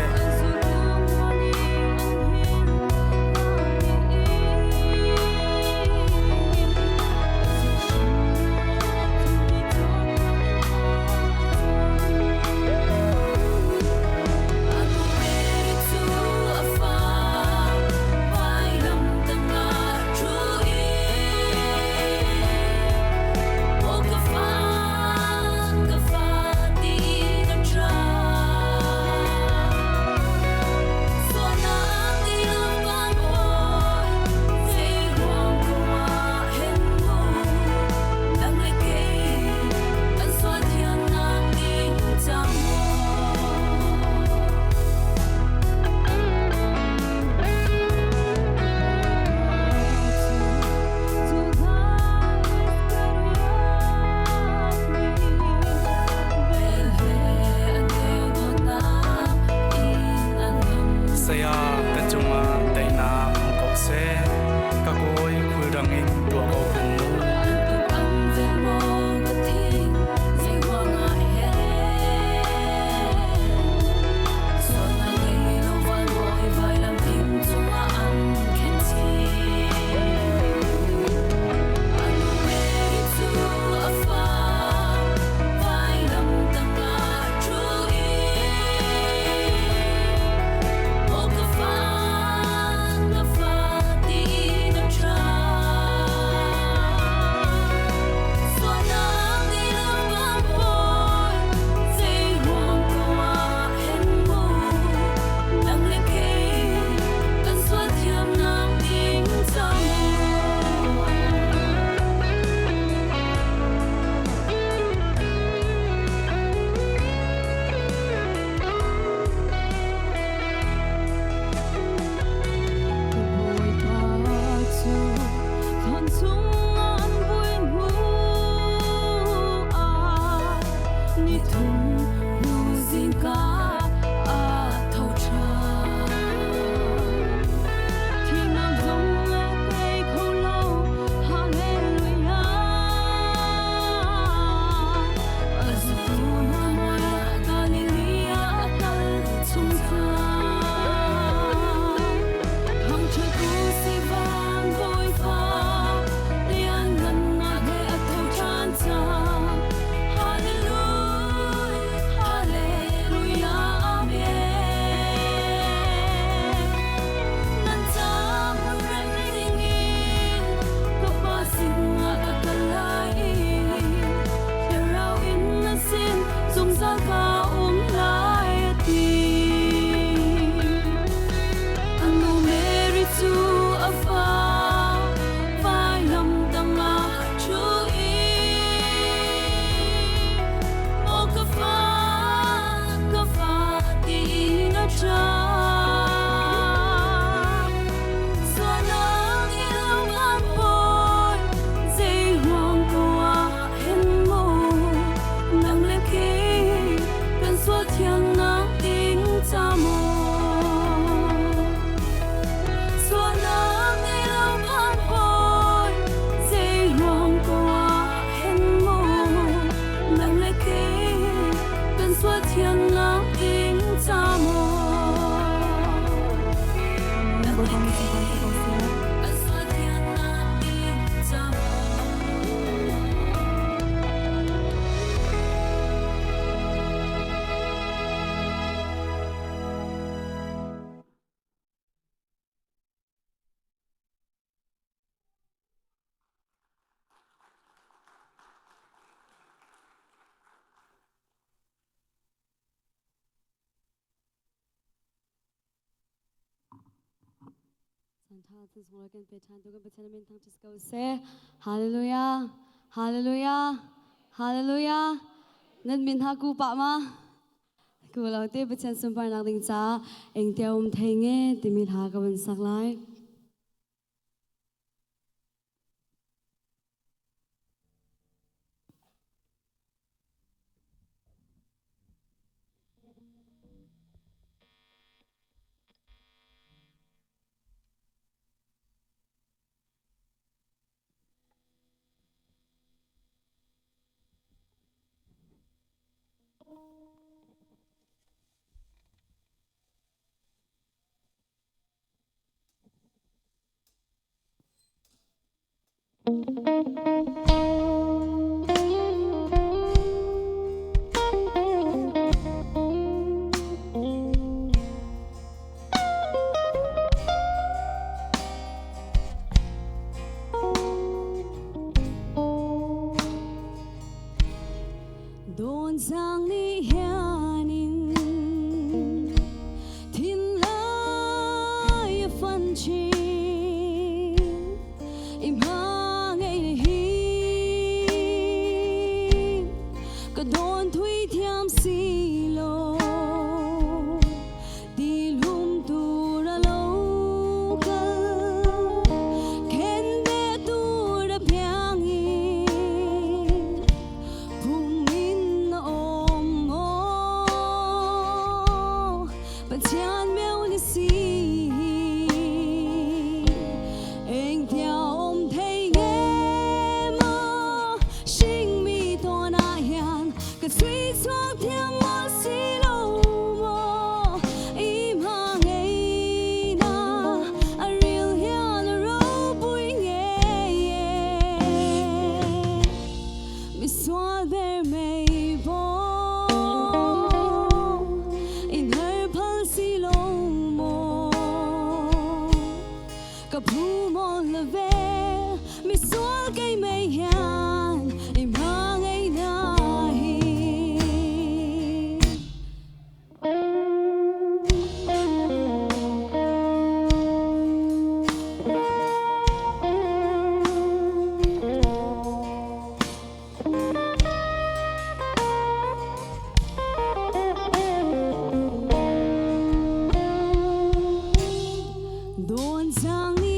Hallelujah. Hallelujah. Hallelujah. Nan min ha ku pa ma. Ku lo te Pathian sunparnak ding ca eng te um thei nge timi hla ka van sak lai. Don sang ni hianin thin lai fan chi im ha ngei hi ka don thui thiam si lo ti lum tu ra lo kal khen be tu ra piang i phung in na om mo Pathian meu ni si eng tia om thei nge mo sinh mi to na hian ka sui chuak thiam mo si lo mo im ha ngei na a ril hian a ro pui nge mi sual ber mei bo in her phal si lo mo ka phu mo la ve mi sual kei mei hian im ha ngei na hi. Don sang ni.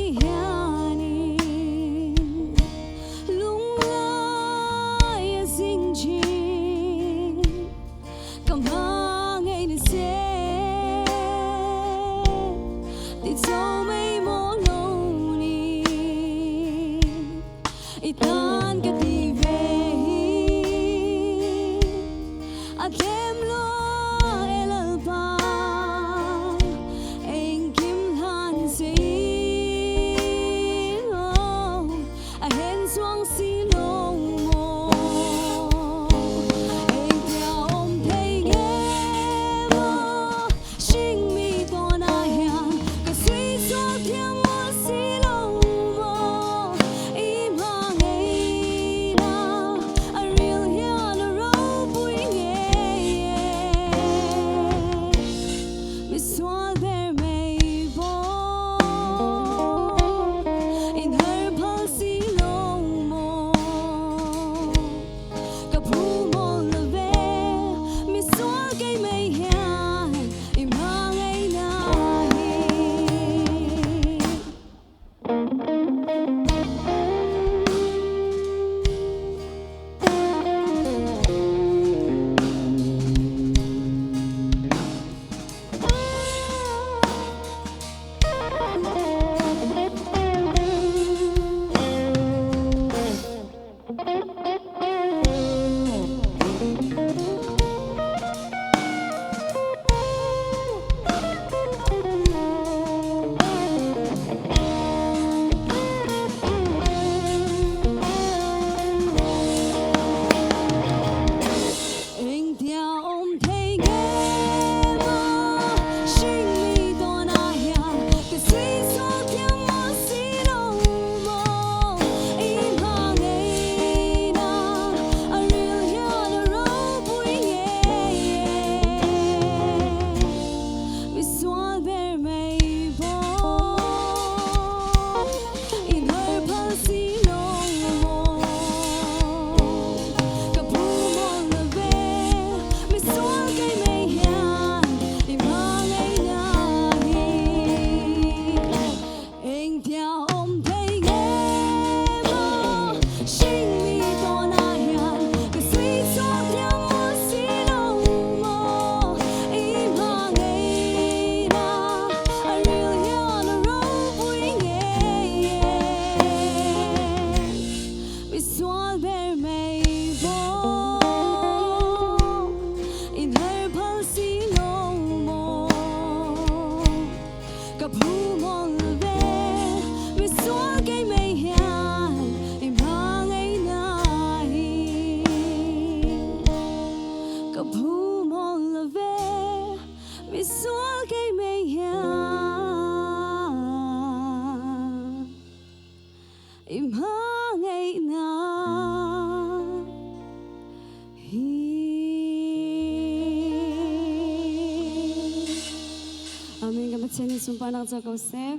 Pathian nih sunparnak co ko seh.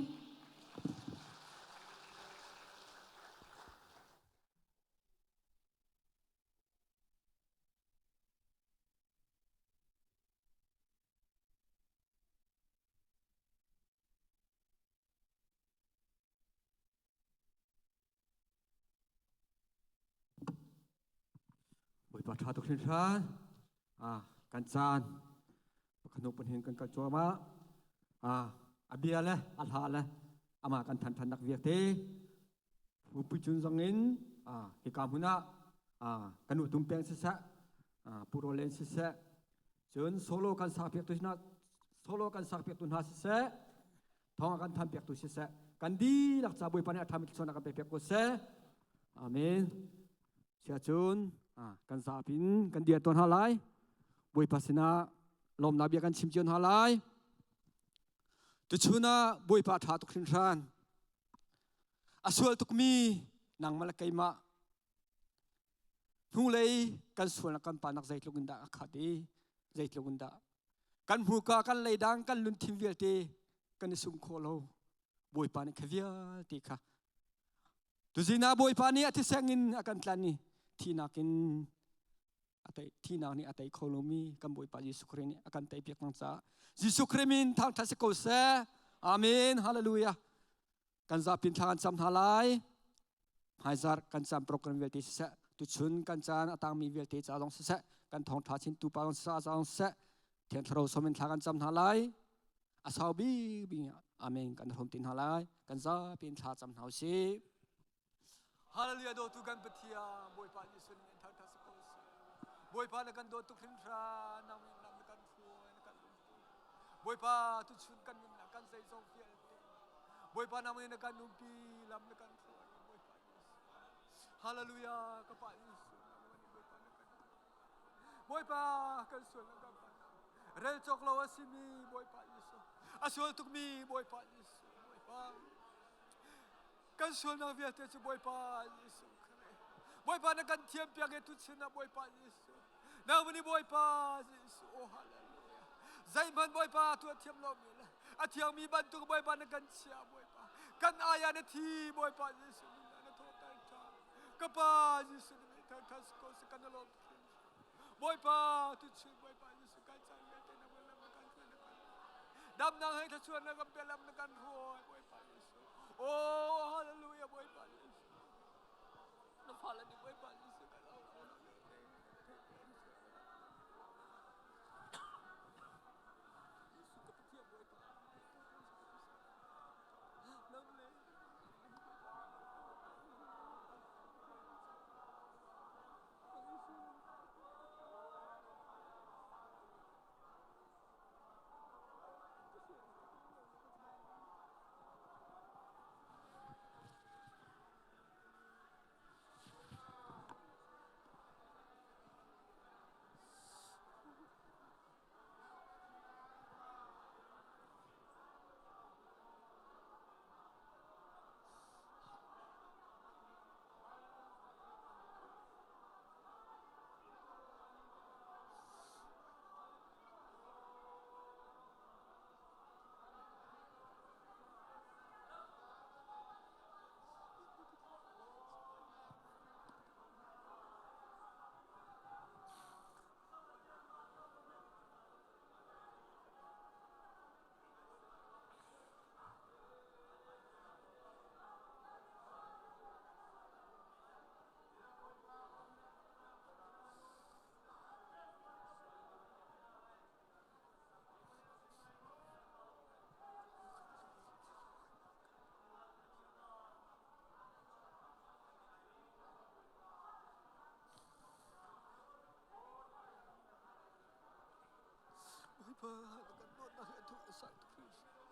Bawipa ṭha tuk hringhran. Ah, kan caan pakhat hnu pahnih kan kal cuahmah. Ah, a bia le a hla le amah kan than than nak vialte Pui cun zong in ah, hika hmun ah ah, kan utum peng siseh, ah, puro len siseh, cun solo kan sak piak tu hna solo kan sak piak tu hna siseh, thawng kan than piak tu siseh, kan dihlak ca Bawipa nih a ṭhami thluachuahnak kan pek piak ko seh. Amen. Sia cun kan zapin kan dir tuan hna lai. Bawipa sinah lawmnak bia kan chim cio hna lai. Tuchun ah Bawipa ṭha tuk hringhran. A sual tukmi nangmah le keimah hnulei kan sualnak kan panak zeitluk in dah a khat i zeitluk in dah kan hmuka kan leidang kan lunthim vialte kan i sung khawh lo. Bawipa nih kha vialte kha tuzing ah Bawipa nih a thiseng in a kan tlan i thinak in a tei thinak nih a tei kho lomi kan Bawipa Jesuh Khrih nih a kan tei piak nang caah Jesuh Khrih min thangṭhat si ko seh. Amen. Hallelujah. Kan zapin thla kan cam hna lai. Hmaizar kan cam program vialte siseh, tuchun kan caan a tangmi vialte ca zong siseh, kan thawngṭha chin tu pa zong siseh, zong siseh, Thiang Thlarau som in thla kan cam hna lai. A sau bik bik amen kan hrom ti hna lai. Kan zapi in thla cam hna usih. Hallelujah dawtu kan Pathian Bawipa Jesuh nih thangthat si ko seh. Bawipa na kan dawt tuk hringhran nang in lam na kan hruai na kan umpi. Bawipa tuchun kan nunnak kan zeizong vialte Bawipa nang in na kan umpi lam na kan hruai Bawipa Jesuh. Hallelujah ka pa Jesuh nang in Bawipa na kan Bawipa kan sual na kan pa rel cawk lo a simi Bawipa Jesuh a sual tukmi Bawipa Jesuh Bawipa Kan sualnak vialte cu Bawipa Jesuh Khrih. Bawipa na kan thiam piak i tuchun ah Bawipa Jesuh. Nangmah nih Bawipa Jesuh, oh hallelujah. Zeihmanh Bawipa tuah thiam lomi le a thiangmi bantuk Bawipa na kan chia Bawipa. Kan ai ah na thi Bawipa Jesuh min na thawhter ṭhan. Ka Pa Jesuh na min thangṭhat si ko seh kan lawm Bawipa tuchun Bawipa Jesuh kan caan vialte na lam na kan hruai na kan damnak he thluachuah na kan pe lam na kan hruai Bawipa Jesuh. Oh hallelujah Bawipa Jesuh. Na fale nih Bawipa Jesuh kan au ko na Jesuh ka Pathian Bawipa. Nang le Bawipa na kan dawtnak hi a thuk a sang tuk hringhran.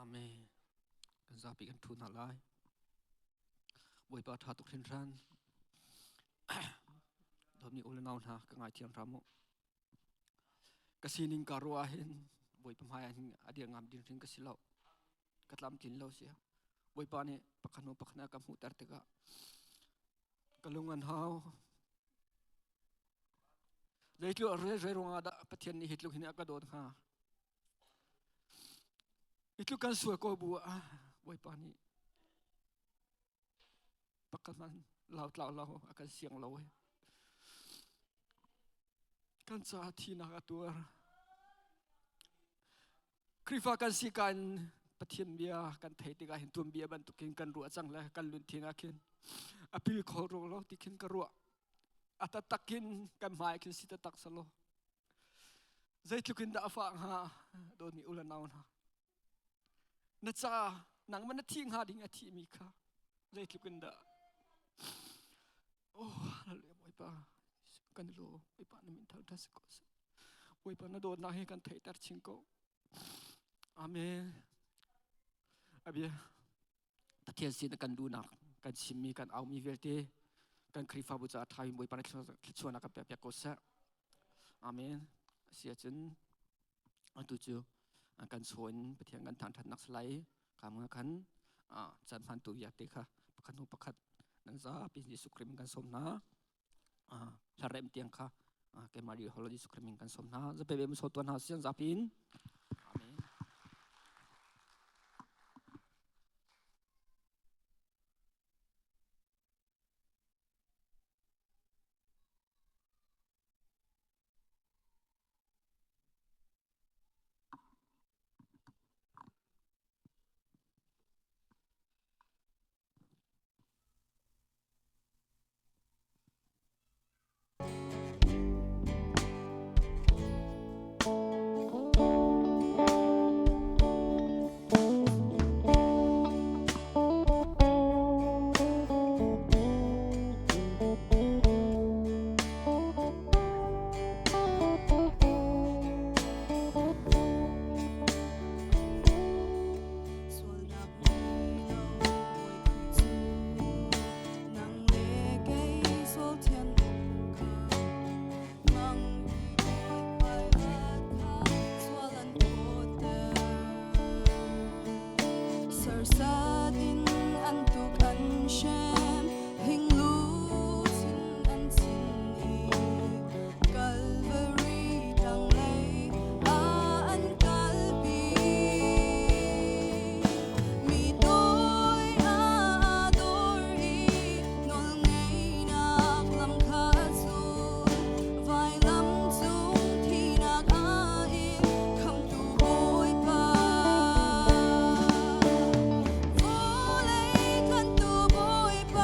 Amen. Kan zapi kan thu hna lai. Bawipa ṭha tuk hrinhran. Dawtmi u le nau hna ka ngaithiam hram u. Ka sining ka ruah ahhin Bawipa hmai ah hin a dir ngam ding hrim ka si lo. Ka tlamtlin lo sia. Bawipa nih pakhat hnu pakhat a ka hmuhter tikah ka lung an hau. Zeitluk rel ruangah dah Pathian nih hi tluk hin a ka dawt hnga? Hi tluk kan sual ko bu ah Bawipa nih pakhat hmanh lau tlau lo a kan siang lo i kan caah thinak a tuar. Khrihfa kan si ka in Pathian bia kan thei tikah hin tuanbia bantukin kan ruah cang le kan lunthing ah khin a pil kho rung lo ti khin ka ruah. A taktak in kan hmai khin si taktak salo. Zeitluk in dah a fah hnga dawtmi u le nau hna. Na ca nangmah na thi hnga ding a thihmi kha zeitluk in dah Oh hallelujah Bawipa kan lo Bawipa na min thangṭhat si ko seh. Bawipa na dawtnak hi kan theihter chin ko. Amen. Abia Pathian sin kan duhnak kan chimmi kan aumi vialte kan Khrihfabu caah ṭha in Bawipa na thluachuahnak kan pek piak ko seh. Amen. Asi ahcun atu cu kan chaw in Pathian kan thangṭhatnak salai kam nga khan caan hmantu vialte kha pakhat hnu pakhat nan zapi Jesuh Khrih min kan sawm hna. Hlarem tiang kha keimah ri holo Jesuh Khrih min kan sawm hna. Zape be so tuan hna sian zapi in. Amen. Sualnak ngei lo Bawi Khrih cu nang le kei sual thian awk kha mang i Bawi hmailat kha sual an phawtter. Sarsat in an tuk an hrem, hinglu chin an chin i Calvary tlanglei ah an kalpi. Mi doi a dor i nawlngeihnak lam kha a zul. Vailam cung thihnak a in khamhtu Bawipa. Vawlei tlanhtu Bawipa.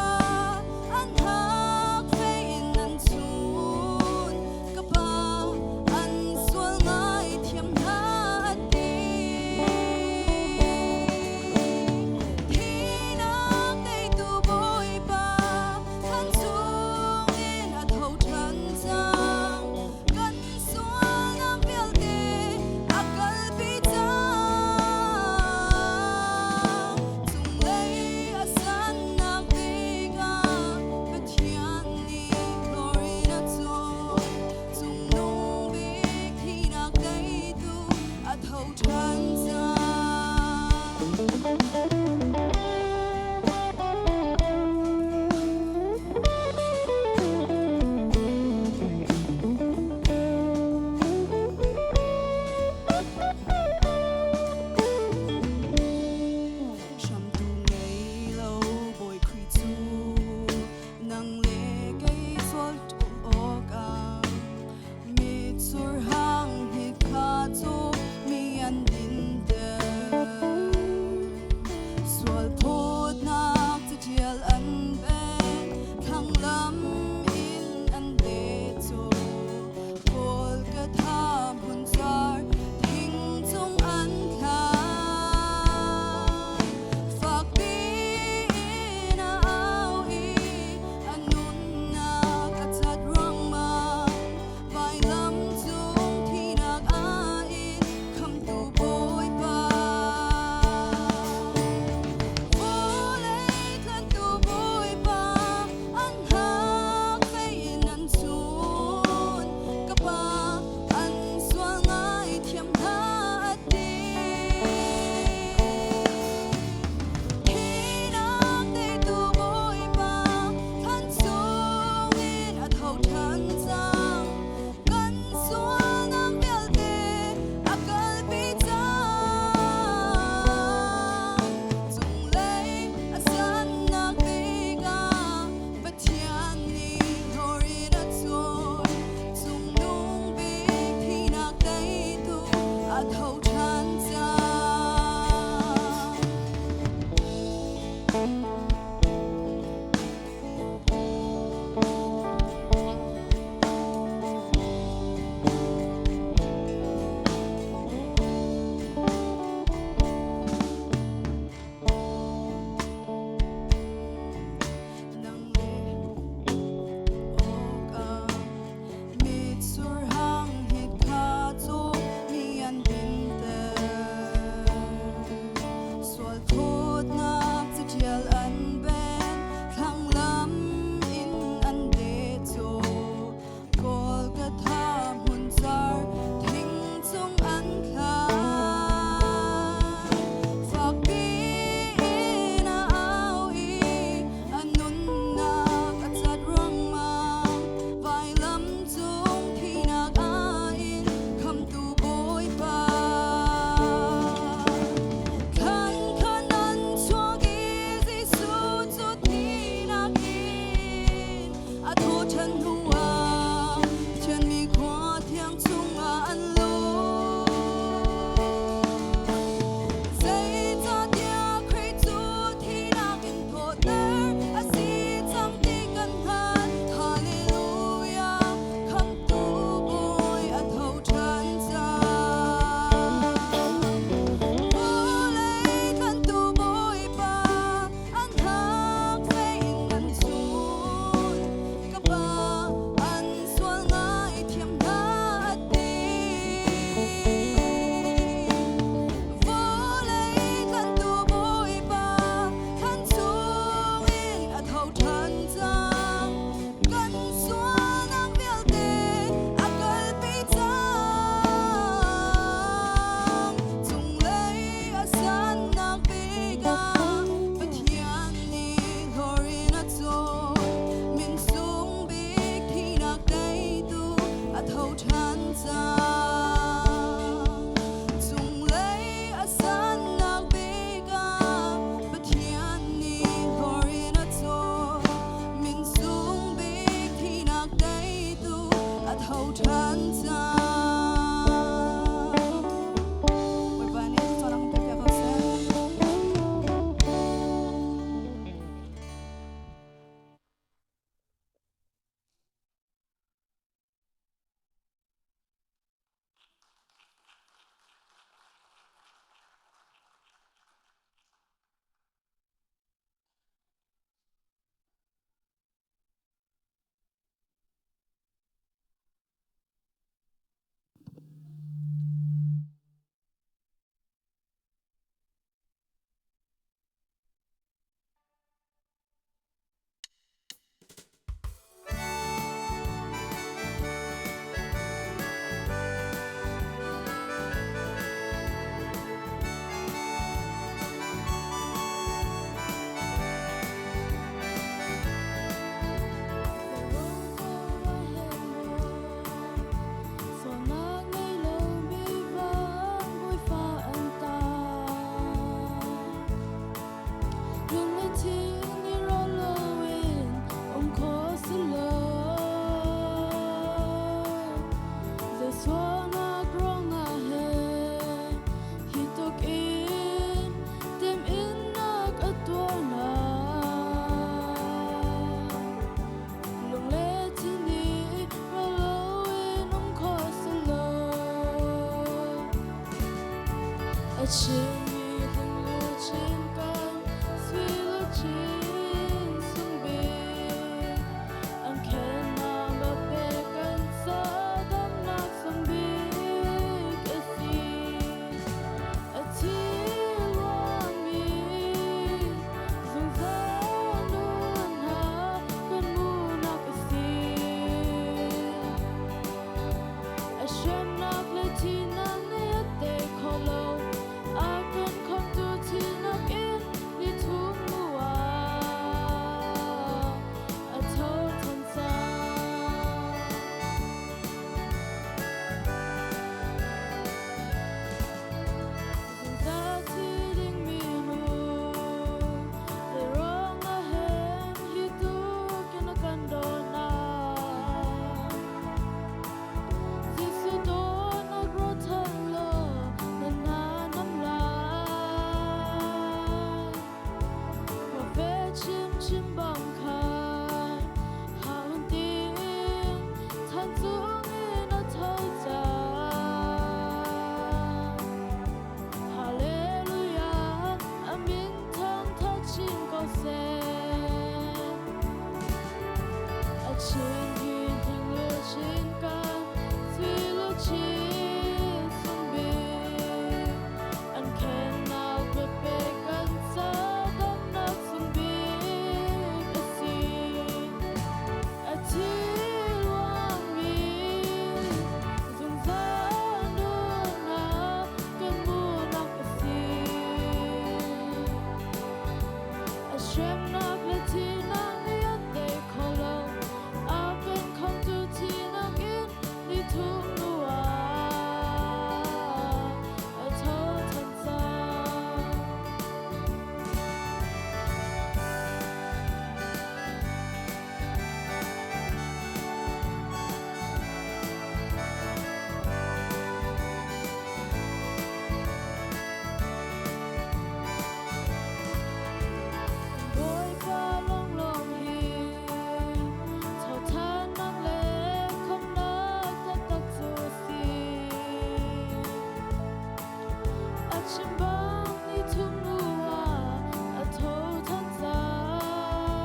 Hremnak le thihnak nih an tei kho lo. A kan khamtu thihnak in ni thum hnu ah a tho ṭhan cang. Bawipa lawnglawng hi thawhthannak le khamhnak taktak cu a si. A chim bang ni thum hnu ah a tho than cang.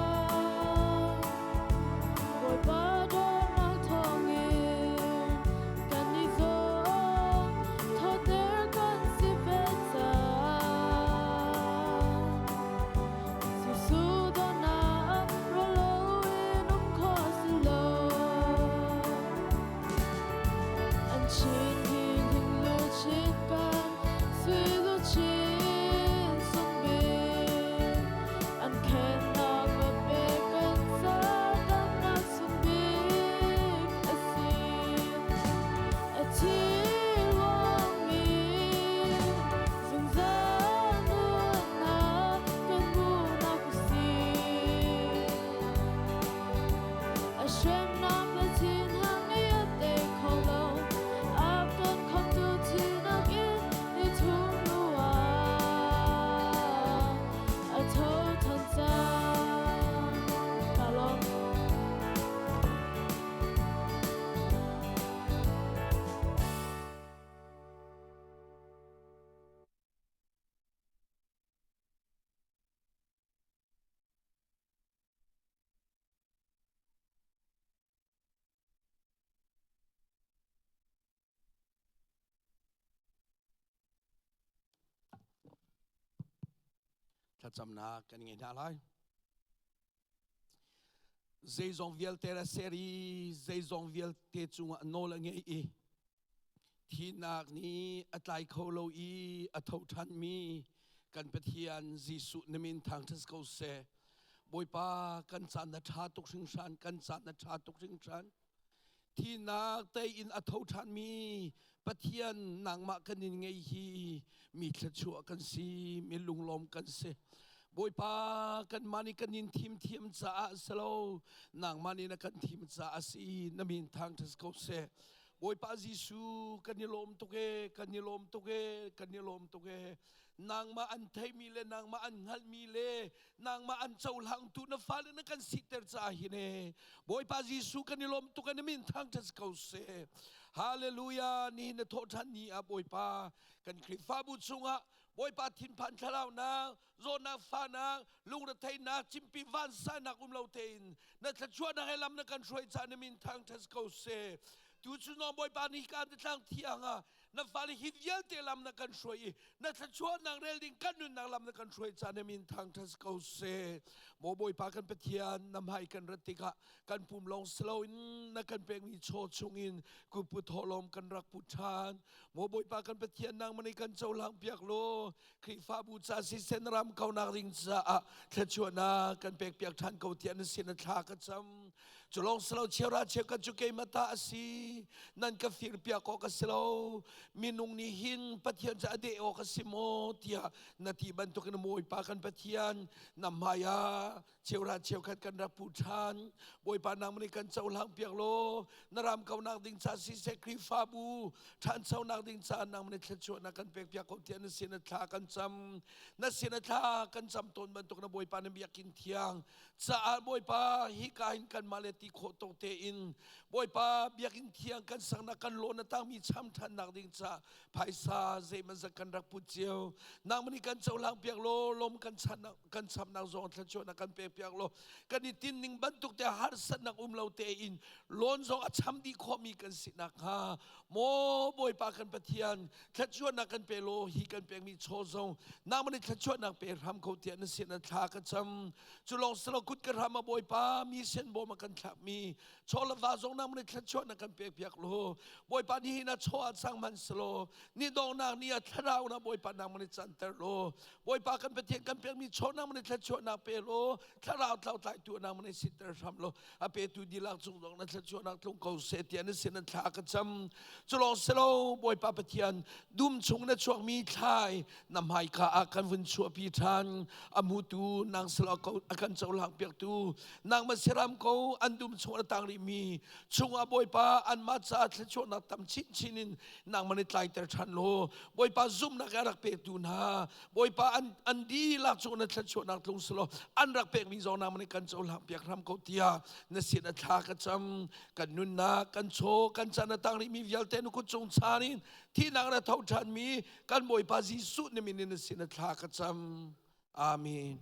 Bawipa dawtnak thawngin kan i zawn, thawter kan si ve cang. Jesuh dawtnak ruah loin um khawh si lo. An chin hi hling luchin kan sui luchin sung bik. An khennak va pe kan ca damnak sung bik a si. A thi ruangmi zungzal nunnak kan hmuhnak a si. A hremnak le thinhang nih a tei kho lo. A kan khamtu thihnak in ni thum hnu ah a tho than cang. Ka lawm. Thlacamnak kan ngei hna lai. Zeizong vialte a ser i zeizong vialte cungah nawl a ngei i thihnak nih a tlai kho lo i a tho ṭhanmi kan Pathian Jesuh na min thangṭhat ko seh. Bawipa kan caan na ṭha tuk hringhran, kan caan na ṭha tuk hringhran. Thihnak tei in a tho ṭhanmi Pathian nangmah kan in ngei hi mi thluachuah kan si, mi lunglawm kan si. Bawipa kanmah nih kan in thim thiam caah si lo, nangmah nih na kan thim caah a si, na min thangṭhat ko seh. Bawipa Jesuh kan i lawm tuk e, kan i lawm tuk e, kan i lawm tuk e. Nangmah an theimi le nangmah an hngalhmi le nangmah an cohlangtu na fale na kan siter caah hin e. Bawipa Jesuh kan i lawm tuk e, na min thangṭhat ko seh. Hallelujah, nihin na thawhṭhan ni ah Bawipa kan Khrihfabu chungah Bawipa thinphan thlaraunak, zawtnak fahnak, lungretheihnak, cimpi vansannak um lo tein na thluachuahnak he lam na kan hruai caah na min thangṭhat ko seh. Tu cu no Bawipa nih kaan tlang thiang ah na fale hi vialte lam na kan hruai i na thluachuahnak rel ding kan nunnak lam na kan hruai caah na min thangṭhat ko seh. Maw Bawipa kan Pathian na hmai kan rat tikah kan pum lawng si loin na kan pekmi chaw chungin kupu thawhlawm kan rak put ṭhan. Maw Bawipa kan Pathian nangmah nih kan cohlang piak law Khrihfabu ca sisen ram kaunak ding caah thluachuahnak kan pekpiak ṭhan ko tiah na sin a thla ka cam. Cu lawng si lo chiara cheukhat cu keimah ta a si. Nan ka firpiak awk a si lo. Minung nih hin Pathian cu a deh awk a si maw tiah na ti bantukin Bawipa kan Pathian na hmai ah Cheuhra cheukhat kan rak pu ṭhan. Bawipa nangmah nih kan cohlang piak law na ram kaunak ding ca siseh Khrihfabu ṭhanchonak ding caah nangmah nih thluachuahnak kan pek piak ko tiah na sin a thla kan cam. Na sin a thla kan cam tawn bantuk na Bawipa na biakinn thiang caah Bawipa hika hin kanmah le ti khawh tawk tein Bawipa biakinn thiang kan saknak kan lawn a tangmi cham ṭhannak ding caah phaisa zeimazat kan rak put cio. Nangmah nih kan cohlang piak law lawm kan channak kan chamnak zong thluachuahnak kan pek piak law kan i tinning bantuk te harsatnak um lo tein lawn zong a cham dih khawhmi kan si nakhnga maw Bawipa kan Pathian thluachuahnak kan pe law hi kan pekmi chaw zong nangmah nih thluachuahnak pe hram ko tiah na sin a thla ka cam cu lawng silo kut ka hram a Bawipa mi sen bawm a kan thla. thlakmi chaw le va zong nang nih thluachuah na kan pek piak lo. Bawipa ni hi na chaw ah cang man selaw ni dongnak ni ah thlarau na Bawipa nang nih canter law Bawipa kan Pathian kan pekmi chaw nang nih thluachuah nak pe law thlarau tlau tlai tu nang nih sitter hram law a petu dilak cung zong na thluachuah nak tlung ko seh tiah na sin an thla ka cam. Culong selo Bawipa Pathian dum chung na chuakmi thlai na hmaika ah kan vun chuahpi ṭhan. A hmutu nang selo a kan cohlang piaktu nangmah siram ko an dum chung a tang rihmi chungah Bawipa anmah caah thluachuahnak tam chinchin in nangmah nih tlaiter ṭhan law Bawipa zumhnak a rak pektu hna Bawipa an dihlak cung na thluachuahnak tlung selaw an rak pekmi zong nangmah nih kan cohlang piak hram ko tiah na sin a thla ka cam. Kan nunnak kan chaw kan chan a tang rihmi vialte na kut cung chan in thihnak na tho ṭhanmi kan Bawipa Jesuh na min in na sin a thla ka cam. Amen.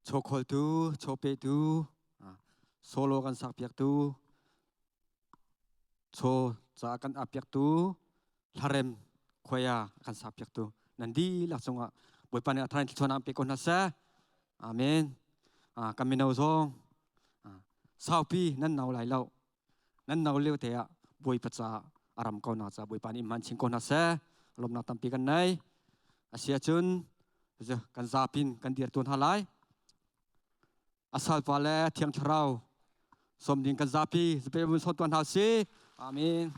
Chawkholtu, chawpetu, solo kan sakpiaktu, chaw ca kan apiaktu, hlarem khoya kan sakpiaktu nan dihlak cungah Bawipa nih a thar in thluachuahnak pe ko hna seh. Amen. Kan mino zong saupi nan nau lai lo. Nan nau lio te ah Bawipa ca a ram ko na ca Bawipa nih hman chin ko hna seh. Lawmnak tampi kan nei. Asi ahcun kan zapin kan dir tuan hna lai. A salpa le Thiang Thlarau sawm ding kan zapi zapi vun sawt tuan hna si. Amen.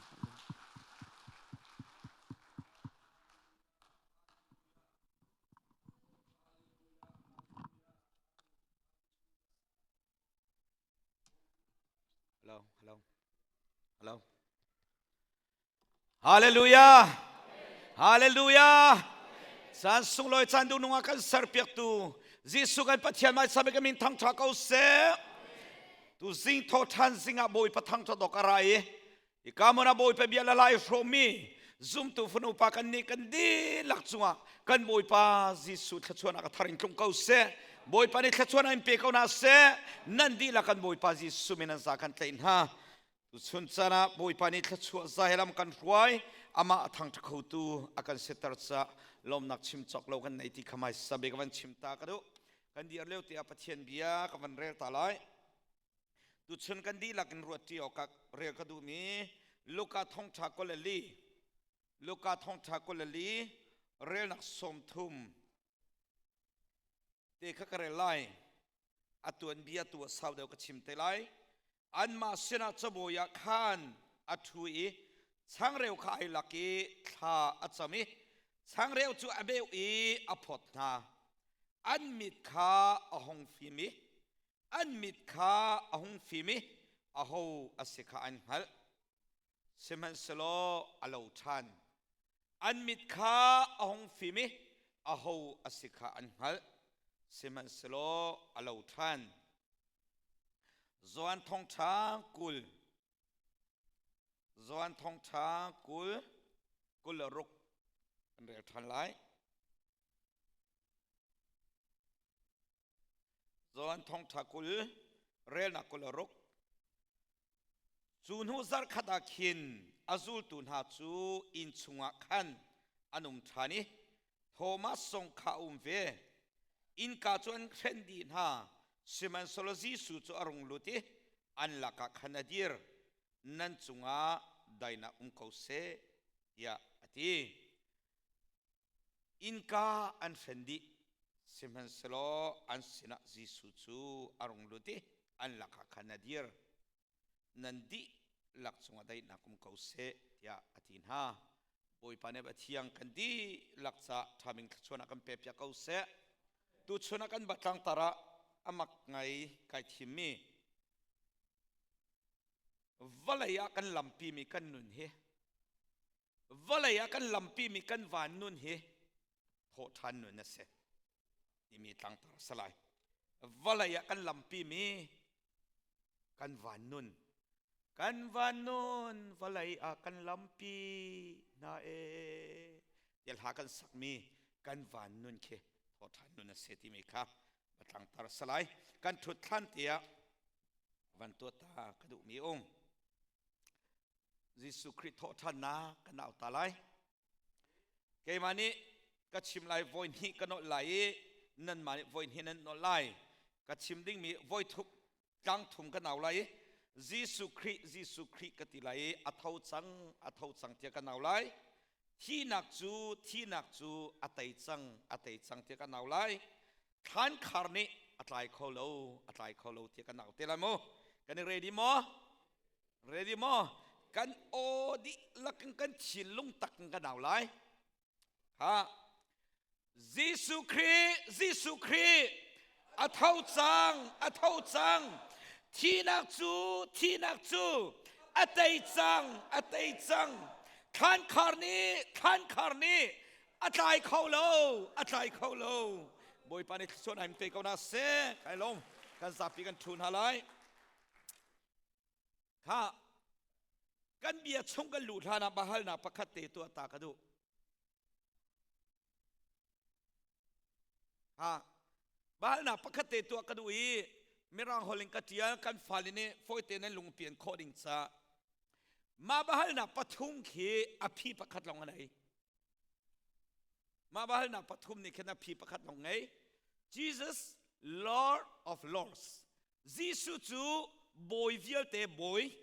Hello, hello, hello. Hallelujah. Hallelujah. Caan sunglawi caan duhnung ah kan serpiaktu Jesuh kan Pathian mai sabe ka min thangtha ko seh. Tu zing tho than zing ah Bawipa thangtha dok a rai i ikamon ah Bawipa bia la lai hrawmi zumtu fanu pa kan nih kan dihlak cungah kan Bawipa Jesuh thluachuahnak a thar in tlung ko seh. Bawipa nih thluachuahnak in pe ko hna seh. Nan dihlak kan Bawipa Jesuh min an za kan tlaih hna. Tuchun caan ah Bawipa nih thluachuah zailam kan hruai, amah a thangṭha khotu a kan siter caah lawmnak chim cawk lo kan nei ti kha hmaisa bik ka van chim ta ka duh. Kan dir lio tiah Pathian bia ka van rel ta lai. Tuchun kan dihlak in ruat ṭi awkah rel ka duhmi Luka thongṭha 22 Luka thongṭha 22 relnak 30 te kha ka rel lai. A tuanbia tu a sau deuh ka chim te lai. Anmah sinah cabawi ah khan a ṭhu i changreu kha ai lak i thla a cam i changreu cu a beuh i a phawt hna. An mit kha a hung fim i an mit kha a hung fim i aho a si kha an hngalh. Sihmanhsehlaw a lo ṭhan. An mit kha a hung fim i aho a si kha an hngalh. Sihmanhsehlaw a lo ṭhan. Johan thongṭha 20 Johan thongṭha 20 26 kan rel ṭhan lai. Johan thongṭha 20 relnak 26 Cu hnu zarhkhat ah khin a zultu hna cu inn chungah khan an um ṭhan i Thomas zong kha a um ve. Innka cu an hren dih hna, sihmanhsehlaw Jesuh cu a rung lut i an lakah khan a dir. Nan cungah dainak um ko seh, tiah a ti. Innka an hren dih, sihmanhsehlaw an sinah Jesuh cu a rung lut i an lakah khan a dir. Nan dihlak cungah daihnak um ko seh, tiah a ti hna. Bawipa nih a thiang kan dihlak caah ṭhaming thluachuahnak kan pekpiak ko seh. Tuchun ah kan tlangtar ah a mak ngai kai thimmi vawlei ah kan lampimi kan nun hi vawlei ah kan lampimi kan van nun hi thawhṭhan nun a si timi tlangtar a si lai. Vawlei ah kan lampimi kan van nun kan van nun vawlei ah kan lampi hna e ti hla kan sakmi kan van nun khi thawhṭhan nun a si timi kha tlangtar a si lai. Kan ṭhut thlan tiah van tuah ta ka duhmi um. Jesuh Khrih thawhṭhannak kan au ta lai. Keimah nih ka chim lai voi hnih ka nolh lai i nanmah nih voi hnih nan nolh lai. Ka chim dingmi voi thum tlang thum kan au lai i Jesuh Khrih Jesuh Khrih ka ti lai i a tho cang a tho cang tiah kan au lai. Thihnak cu thihnak cu a tei cang a tei cang tiah kan au lai. Thlan khar nih a tlai kho lo a tlai kho lo tiah kan au te lai mu. Kan i ready maw? Ready maw? Kan aw dihlak in kan thinlung tak in kan au lai. Ha. Jesuh Khrih, Jesuh Khrih, a tho cang, a tho cang. Thihnak cu, thihnak cu, a tei cang, a tei cang. Thlan khar nih, thlan khar nih, a tlai kho lo, a tlai kho lo. Bawipa nih thluachuah in pe ko na seh. Kai lawm. Kan zapi kan thu hna lai. Kha kan bia chung kan luh hlan ah bahalnak pakhat te tuah ta ka duh. Ha. Balnak pakhat te tuah ka duh i Mirang holh in ka ṭial kan fale nih fawite nan lungpian khawh ding ca. Mah bahalnak pathum khi a phi pakhat lawng a nei. Mah bahalnak pathum nih khin a phi pakhat lawng ngei. Jesus, Lord of Lords. Jesuh cu bawi vialte bawi.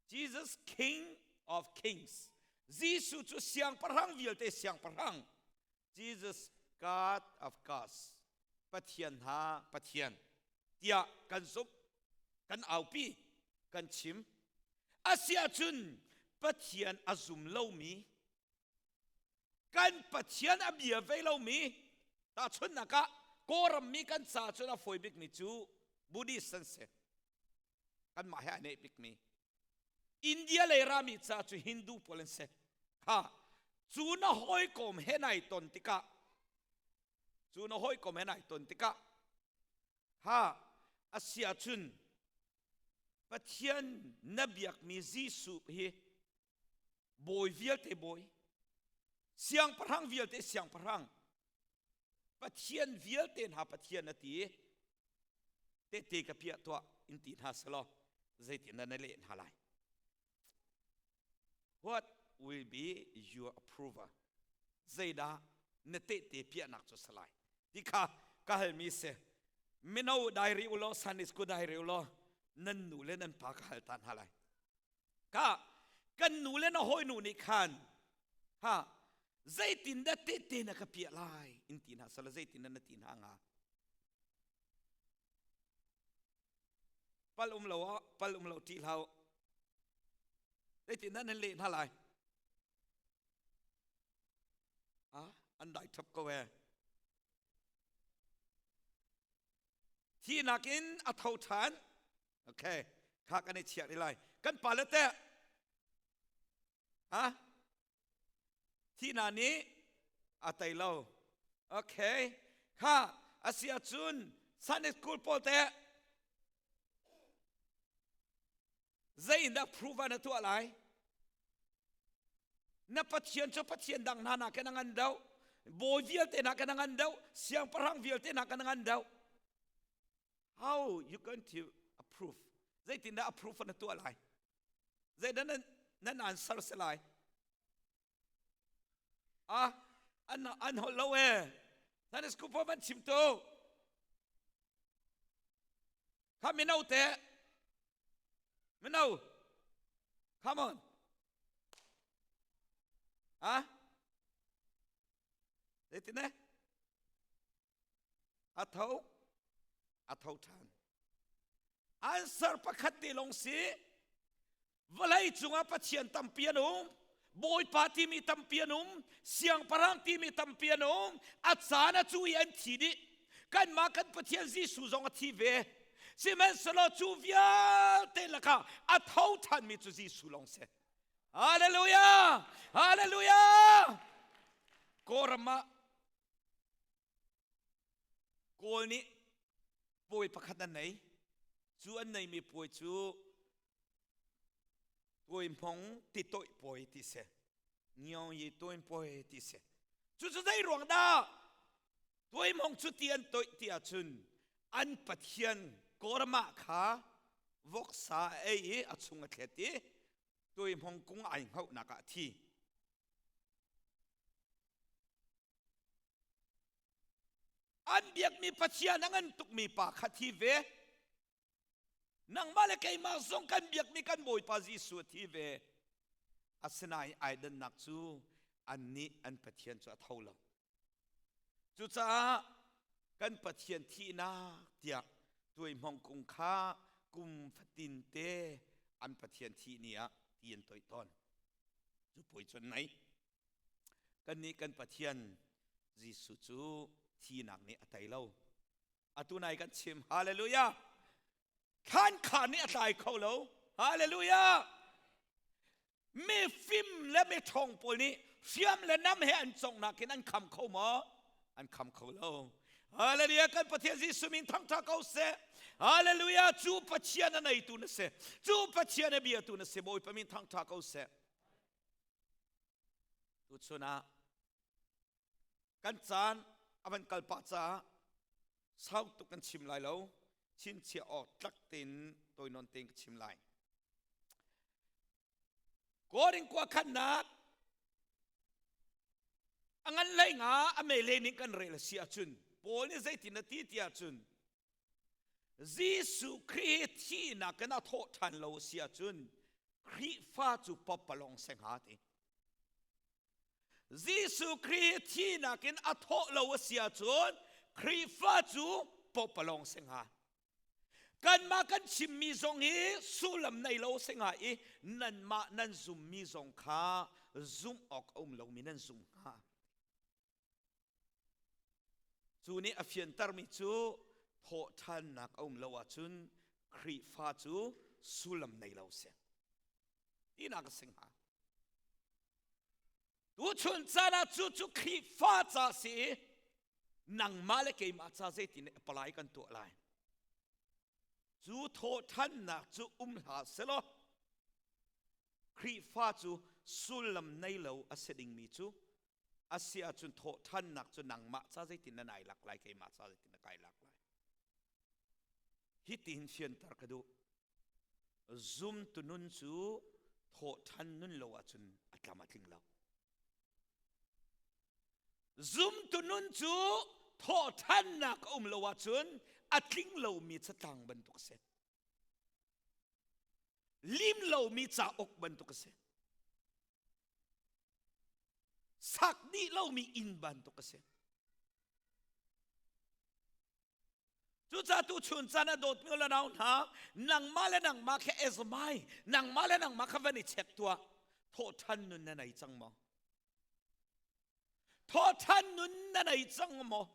Jesus, King of Kings. Jesuh cu siangpahrang vialte siangpahrang. Jesus God of gods Pathian hna Pathian tiah kan zumh kan aupi kan chim asiahcun Pathian a zum lomi kan Pathian a bia ve lomi tahchunhnak ah Kawlram mi kan ca cun a fawi bikmi cu Buddhist an si kanmah he a neh bikmi India lei rami ca cu Hindu pawl an si. Kha cu na hawikom he nai ton tikah cu na hawikom he nai ton tikah ha asia cun Pathian na biakmi Jesuh hi bawi vialte bawi siangpahrang vialte siangpahrang Pathian vialte hna Pathian a ti tehte ka piah tuah in ti hna selaw zeitin na leh hna lai what will be your approval zeidah na tehte piahnak cu salai ti kha ka halmi si mino diary ulaw Sunday school diary ulaw nan nu le nan pa ka hal ta hna lai ka kan nu le na hawi nu nih khan ha zeitin dah tehte na ka piah lai in ti hna sala zeitin dah na ti hna nga pal um lo pal um lo ṭih hlah zeitin dah nan leh hna lai ah an dai ṭhap ko e Thihnak in a tho ṭhan. Okay, kha kan i chiah rih lai. Kan pa le teh ha thihnak nih a tei lo. Okay, kha a si ahcun Sunday school pawl teh zei in dah prove na tuah lai? Na Pathian cu Pathian dang hna nakin a ngan deuh. Bawi vialte nakin a ngan deuh. Siangpahrang vialte nakin a ngan deuh. How you going to approve? Zeitindah approve na tuah lai? Zeidah nan, nan answer si lai? Ah, an, an holh lo e. Nan school van chim tu. Kha mino te Mino, come on. Ah? Zeitin ne? A tho, a tho ṭhan. Answer pakhat te lawng si. Vawlei cungah Pathian tampi an um. Bawipa timi tampi an um. Siangpahrang timi tampi an um. A caan a cu i an thi dih. Kanmah kan Pathian Jesuh zong a thi ve. Sihmanhsehlaw cu vialte lakah a tho ṭhanmi cu Jesuh lawng si. Hallelujah! Hallelujah! Kawlram ah Kawl nih puai pakhat an nei. Cu an neimi puai cu tuaihmong titoih puai ti si. Ngiong yi tuain puai ti si. Cucu zei ruang dah tuaihmong cu ti an toih ti ahcun an pathian Kawlram kha voksa a ei i a chung a thlet i tuaihmong kung ai hngauhnak ah a thi. An biakmi Pathian a ngan tukmi pa kha thi ve. Nangmah le keimah zong kan biakmi kan Bawipa Jesuh a thi ve. Asinain ai dannak cu annih an Pathian cu a tho lo. Cucaah kan Pathian thihnak tiah tuaihmawng kung kha kum fatin te an Pathian thih ni ah ti an toih tawn. Cu puai cun nai. Kannih kan Pathian Jesuh cu thihnak nih a tei lo. Atu nai kan chim. Hallelujah. Thlan kha nih a tlai kho lo. Hallelujah. Mi fim le mi ṭhawng pawl nih hriam le nam he an conghnak in an kham kho maw? An kham kho lo. Hallelujah kan Pathian Jesuh min thangṭha ko seh. Hallelujah cu Pathian a neitu na si. Cu Pathian a biatu na si. Bawipa min thangṭha ko seh. Tuchun ah kan caan a van kal pah caah. Sau tuk kan chim lai lo. Chinchiah awk tlak tein tawinon tein ka chim lai. Korin kua khannak a ngan lei nga a mei le ning kan rel a si ahcun Paul nih zeitin a ti ti ahcun Jesuh Khrih thihnak in a thawh ṭhan lo a si ahcun Khrihfa cu papalong se hnga ti. Jesuh Khrih thihnak in a thawh lo a si ahcun Khrihfa cu papalong se hnga. Kanmah kan chimmi zong hi sullam nei lo si hnga i nanmah nan zummi zong kha zumh awk a um lomi nan zum hnga. Cu nih a fiantermi cu thawhṭhannak a um lo ahcun Khrihfa cu sullam nei lo si. Tinak a si hnga. Tuchun caan ah cu cu Khrihfa ca si i nangmah le keimah ca zeitin apply kan tuah lai. Cu thawhṭhannak cu um hlah selaw Khrihfa cu sullam nei lo a si dingmi cu a si ahcun thawhṭhannak cu nangmah ca zeitin na nai lak lai keimah ca zeitin na kai lak lai. Hitihin fianter ka duh. Zumtu nun cu thawhṭhan nun lo ahcun a tlam a tling lo. Zumtu nun cu thawhṭhannak a um lo ahcun a tling lomi catlang bantuk a si. Lim lomi cauk bantuk a si. Sak dih lomi inn bantuk a si. Cucaah tuchun caan ah dawtmi le nau hna, nangmah le nangmah kha ezmai, nangmah le nangmah kha van i check tuah. Thawhṭhan nun na nei cang maw? Thawhṭhan nun na nei cang maw?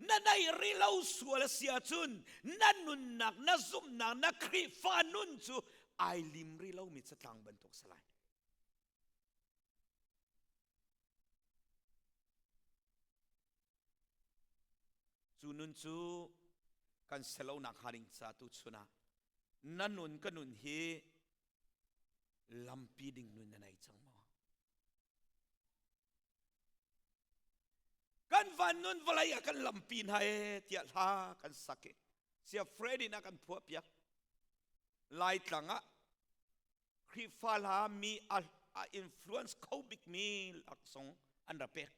Na nei ri lo sual a si ahcun na nunnak, na zumhnak, na Khrihfa nun cu ai lim ri lomi catlang bantuk si lai. Cu nun cu kan selonak hnga ding ca tu chun ah na nun ka nun hi lampi ding nun na nei cang maw? Kan van nun vawlei ah kan lampi hna e tiah hla kan sak i sia Freddy na kan phuah piak. Laitlang ah Khrihfa hla mi a, a influence kho bikmi laksawng an ra pek.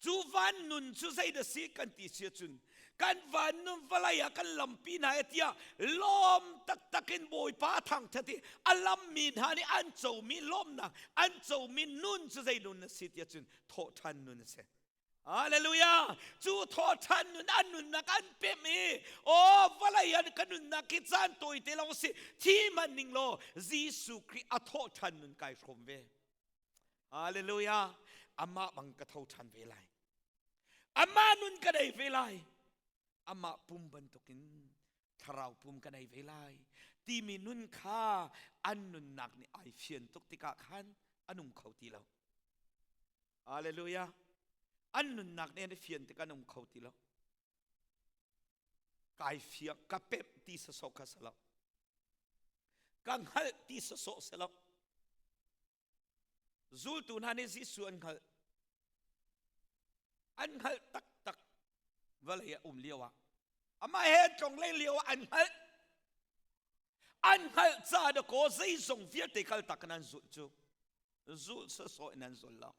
Cu van nun cu zei dah si kan ti si ahcun kan van nun vawlei ah kan lampi hna e tiah lawm taktak in Bawipa a thangthat i a lammi hna nih an comi lawmnak an comi nun cu zei nun a si tiah cun thawhṭhan nun a si. Hallelujah! Cu thawhṭhan nun an nunnak an pemh i aw vawlei an ka nunnak hi caan tawi te lawng si thi hmanh ning law Jesuh Khrih a thawhṭhan nun kai hrawm ve. Hallelujah! Amah bang ka tho ṭhan ve lai. Amah nun ka nei ve lai. Amah pum bantukin thlarau pum ka nei ve lai. Timi nun kha an nunnak nih ai fian tuk tikah khan a nung kho ti lo. Hallelujah! An nunnak nih an i fian tikah an um kho ti lo. Kai fiang, ka pemh ti sasawh kha si lo. Ka hngalh ti sasawh si lo. Zultu hna nih Jesuh an hngalh. An hngalh taktak vawlei ah um lio ah. Amah he tlong lei lio ah an hngalh. An hngalh ca da kaw zeizong vialte kal tak in an zulh cu. Zulh sawsawh in an zul lo.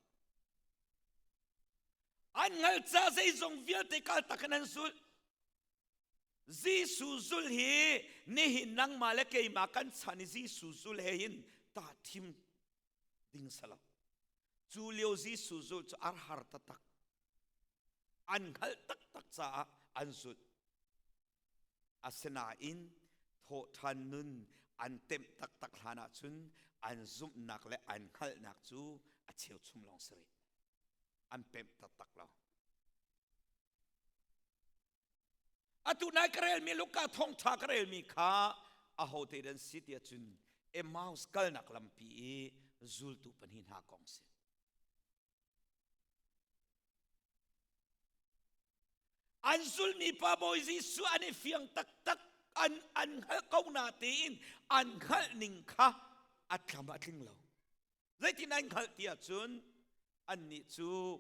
An hngalh ca zeizong vialte kal tak in an zulh. Jesuh zul hi nihin nangmah le keimah kan chan i Jesuh zul he hin ta thim ding salo. Cu lio Jesuh zul cu ar har taktak. An hngalh taktak caah an zulh. Asinain thawhṭhan nun an temh taktak hlan ahcun an zumhnak le an hngalhnak cu a cheuchum lawng si rih. An pemh taktak lo. Atu nai ka relmi Luka thawngṭha ka relmi kha ahote dan si tiah cun Emmaus kalnak lampi i zultu pahnih hna kong si. An zulmi pa Bawi Jesuh an i fiang taktak an an hngalh ko na tein an hngalh ning kha a tlam a tling lo. Zeitin an hngalh tiah cun annih cu.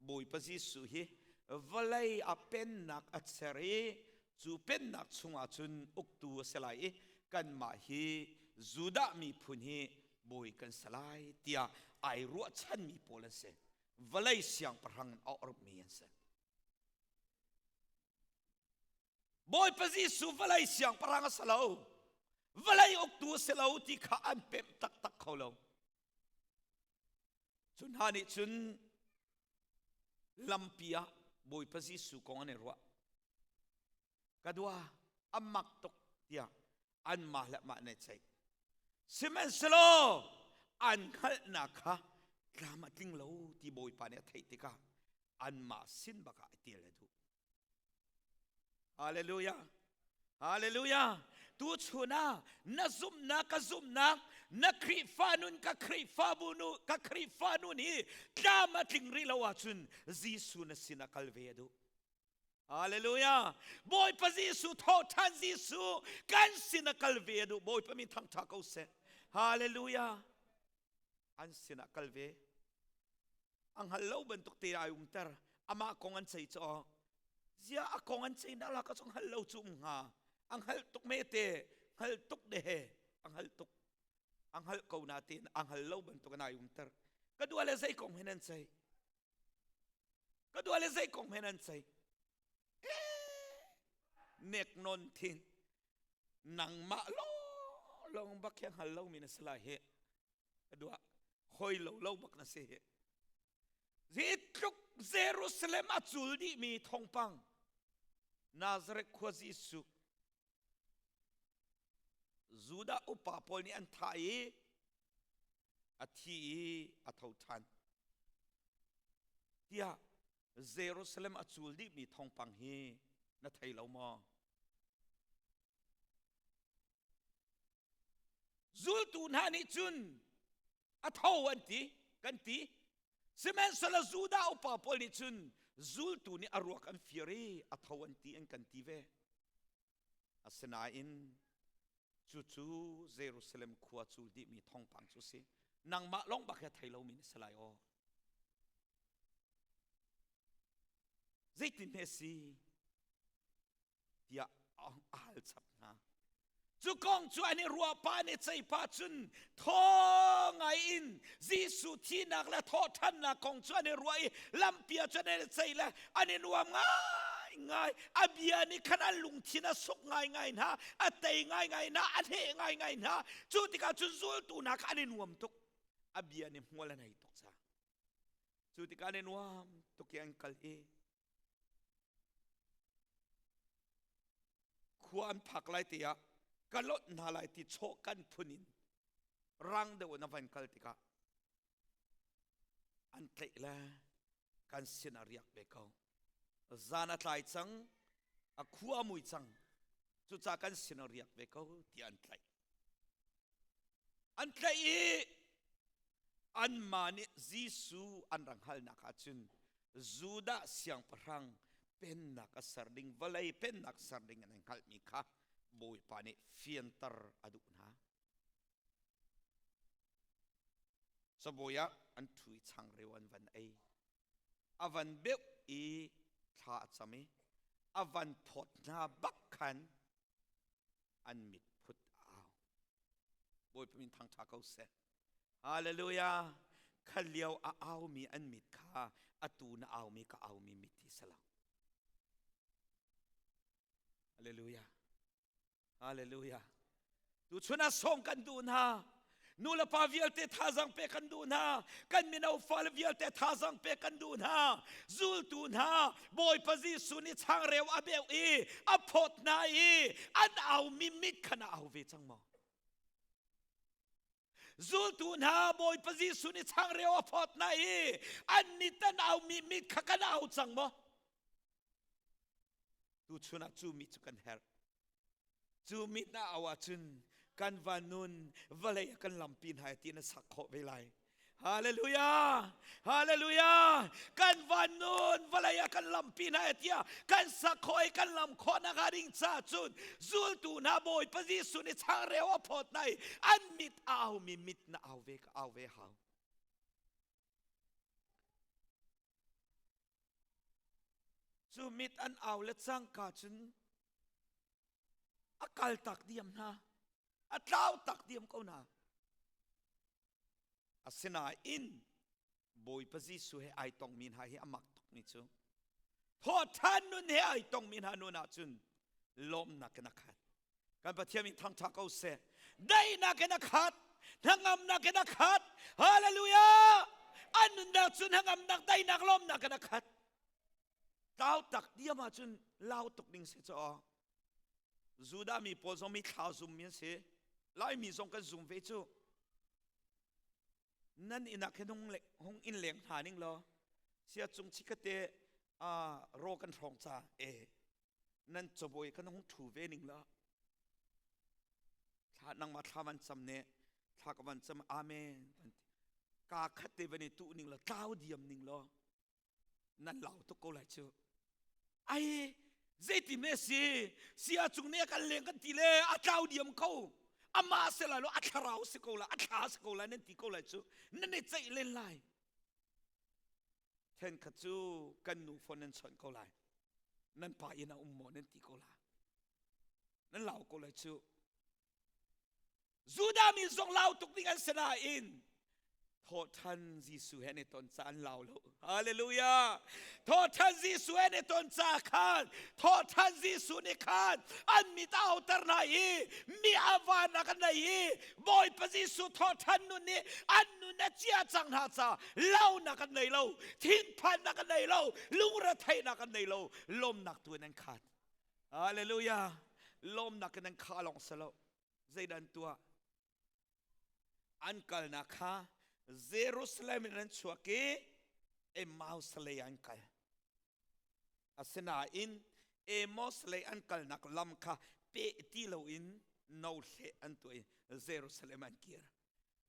Bawipa Jesuh hi vawlei ah pennak a ser i cu pennak chungah cun uktu a si lai i kanmah hi Judah miphun hi bawi kan si lai tiah ai ruahchanmi pawl an si. Vawlei siangpahrang in a orhmi an si. Bawipa Jesuh vawlei siangpahrang a si lo. Vawlei uktu a si lo ti kha an pemh taktak kho lo. Cu hna nih cun lampi ah Bawipa Jesuh kong an i ruah. Ka dua a mak tuk tiah anmah le mah an i ceih. Sihmanhsehlaw an hngalhnak kha tlam a tling lo ti Bawipa nih a theih tikah anmah sin bakah a til a duh. Hallelujah. Hallelujah. Tu chun ah na zumhnak ka zumhnak na Khrihfa nun ka Khrihfabu nu ka Khrihfa nun hi tlam a tling rih lo ahcun Jesuh na sin ah kal ve a duh. Hallelujah. Bawipa Jesuh thawhṭhan Jesuh kan sin ah kal ve a duh. Bawipa min thangṭha ko seh. Hallelujah. An sin ah kal ve. A hngal lo bantuk te ai umter. Amah kong an cei caw. Zia a kong an cei na la ka cu hngal lo cu um hnga. A hngal tuk me te, hngal tuk de he, a hngal tuk. A hngal ko na tein a hngal lo bantuk in ai umter. Ka dua le zei kong hen an cei. Ka dua le zei kong hen an cei. Nek non thin. Nangmah lo long bak hi hngal lo mi na si lai hi. Ka dua hoi lo lo bak na si hi. Zeitluk Jerusalem a cul dihmi thawngpang Nazareth khua Jesuh Judah upa pawl nih an thah i a thi i a tho ṭhan tiah Jerusalem a cul dihmi thawngpang hi na thei lo maw? Zultu hna nih cun a tho an ti kan ti sihmanhsehlaw Judah upa pawl nih cun zultu nih a ruak an fir i a tho an ti an kan ti ve asinain cucu Jerusalem khua cul dihmi thawngpang cu si nangmah lawng bak hi a thei lomi na si lai aw zeitin hme si tiah a hal chap hna. Cu kong cu an i ruah pa an i ceih pa cun thaw ngai in Jesuh thihnak le thawhṭhannak kong cu an i ruah i lampi ah cun an i ceih le an i nuam ngaingai. A bia nih khan an lungthin a suk ngaingai hna, a tei ngaingai hna, a hneh ngaingai hna. Cu tikah cun zultu hna kha an i nuam tuk. A bia nih hmual an hei tuk caah. Cu tikah an i nuam tuk i an kal i Khua an phak lai te ah ka lonh hna lai ti chawh kan phun in rang deuh in a van kal tikah an tlaih le kan sin a riak ve ko. Zan a tlai cang, a khua a mui cang, cucaah kan sin a riak ve ko tiah an tlaih. An tlaih i anmah nih Jesuh an rak hngalhnak ahcun Judah siangpahrang pennak a ser ding, vawlei pennak ser ding an hngalhmi kha Bawipa nih fianter a duh hna. Cabawi ah an ṭhu i changreu an van ei. A van beuh i thla a cam i a van phawt hna bak khan an mit phut a au. Bawipa min thangṭha ko seh. Hallelujah. Kha lio a aumi an mit kha atu na aumi ka aumi mit hi si lo. Hallelujah. Hallelujah. Tuchun ah sawm kan duh hna. Nu le pa vialte thazaang pek kan duh hna. Kan mino fale vialte thazaang pek kan duh hna. Zultu hna Bawipa Jesuh nih changreu a beuh i a phawt hna i an aumi mit kha na au ve cang maw? Zultu hna Bawipa Jesuh nih changreu a phawt hna i an mit an aumi mit kha kan au cang maw? Tuchun ah cu mi cu kan herh. Cu mit na au ahcun kan va nun vawlei ah kan lampi hna ti na sak khawh ve lai. Hallelujah! Hallelujah! Kan van nun vawlei ah kan lampi hna tiah kan sak khawh i kan lam khawh nak ding ca cun zultu hna Bawipa Jesuh nih changreu a phawt hna i an mit a aumi mit na au ve ka au ve hau. Cu mit an au le cangka cun a kal tak diam hna. A tlau tak diam ko hna. Asinain Bawipa Jesuh he ai tongmi hna hi a mak tukmi cu thawhṭhan nun he ai tongmi hna nun ahcun lawmnak in a khat. Kan Pathian min thangṭha ko seh. Daihnak in a khat. Hnangamnak in a khat. Hallelujah! An nunnak cu hnangamnak, daihnak, lawmnak in a khat. Tlau tak diam ahcun lau tuk ding si caw. Judah mi pawl zong mi thla zummi an si. Laimi zong kan zum ve cu. Nan inn ah khin hung, hung in leng hna ning law sia cung chikate ro kan hrawng ca e nan cabuai kan hung ṭhu ve ning law thla nangmah thla van cam ne thla ka van cam amen van ti ka khat te van i tuh ning law tlau diam ning law nan lau tuk ko lai cu ai zeiti me si sia cung ne kan leng kan ti le a tlau diam ko ama se lai lo a thlarau si ko lai a thla si ko lai nan ti ko lai cu nan i ceih len lai Thenkhat cu kan nu phone nan chawnh ko lai. Nan pa inn ah um maw nan ti ko lai. Nan lau ko lai cu. Judah mi zong lau tuk ding an si nain thawhṭhan Jesuh he an i ton ca an lau lo. Hallelujah! Thawhṭhan Jesuh he an i ton ca khan thawhṭhan Jesuh nih khan an mit a auter hna i mi a vanak an nei i Bawipa Jesuh thawhṭhan nun nih an nun a cia cang hna ca launak an nei lo, thinphannak an nei lo, lungretheihnak an nei lo, lawmnak tu in an khat. Hallelujah! Lawmnak in an khah lawng si lo. Zeidah an tuah? An kalnak kha Jerusalem in an chuak i Emmaus lei an kal. Asinain Amos lei an kalnak lam kha peh ti loin no hleh an tuah i Jerusalem an kir.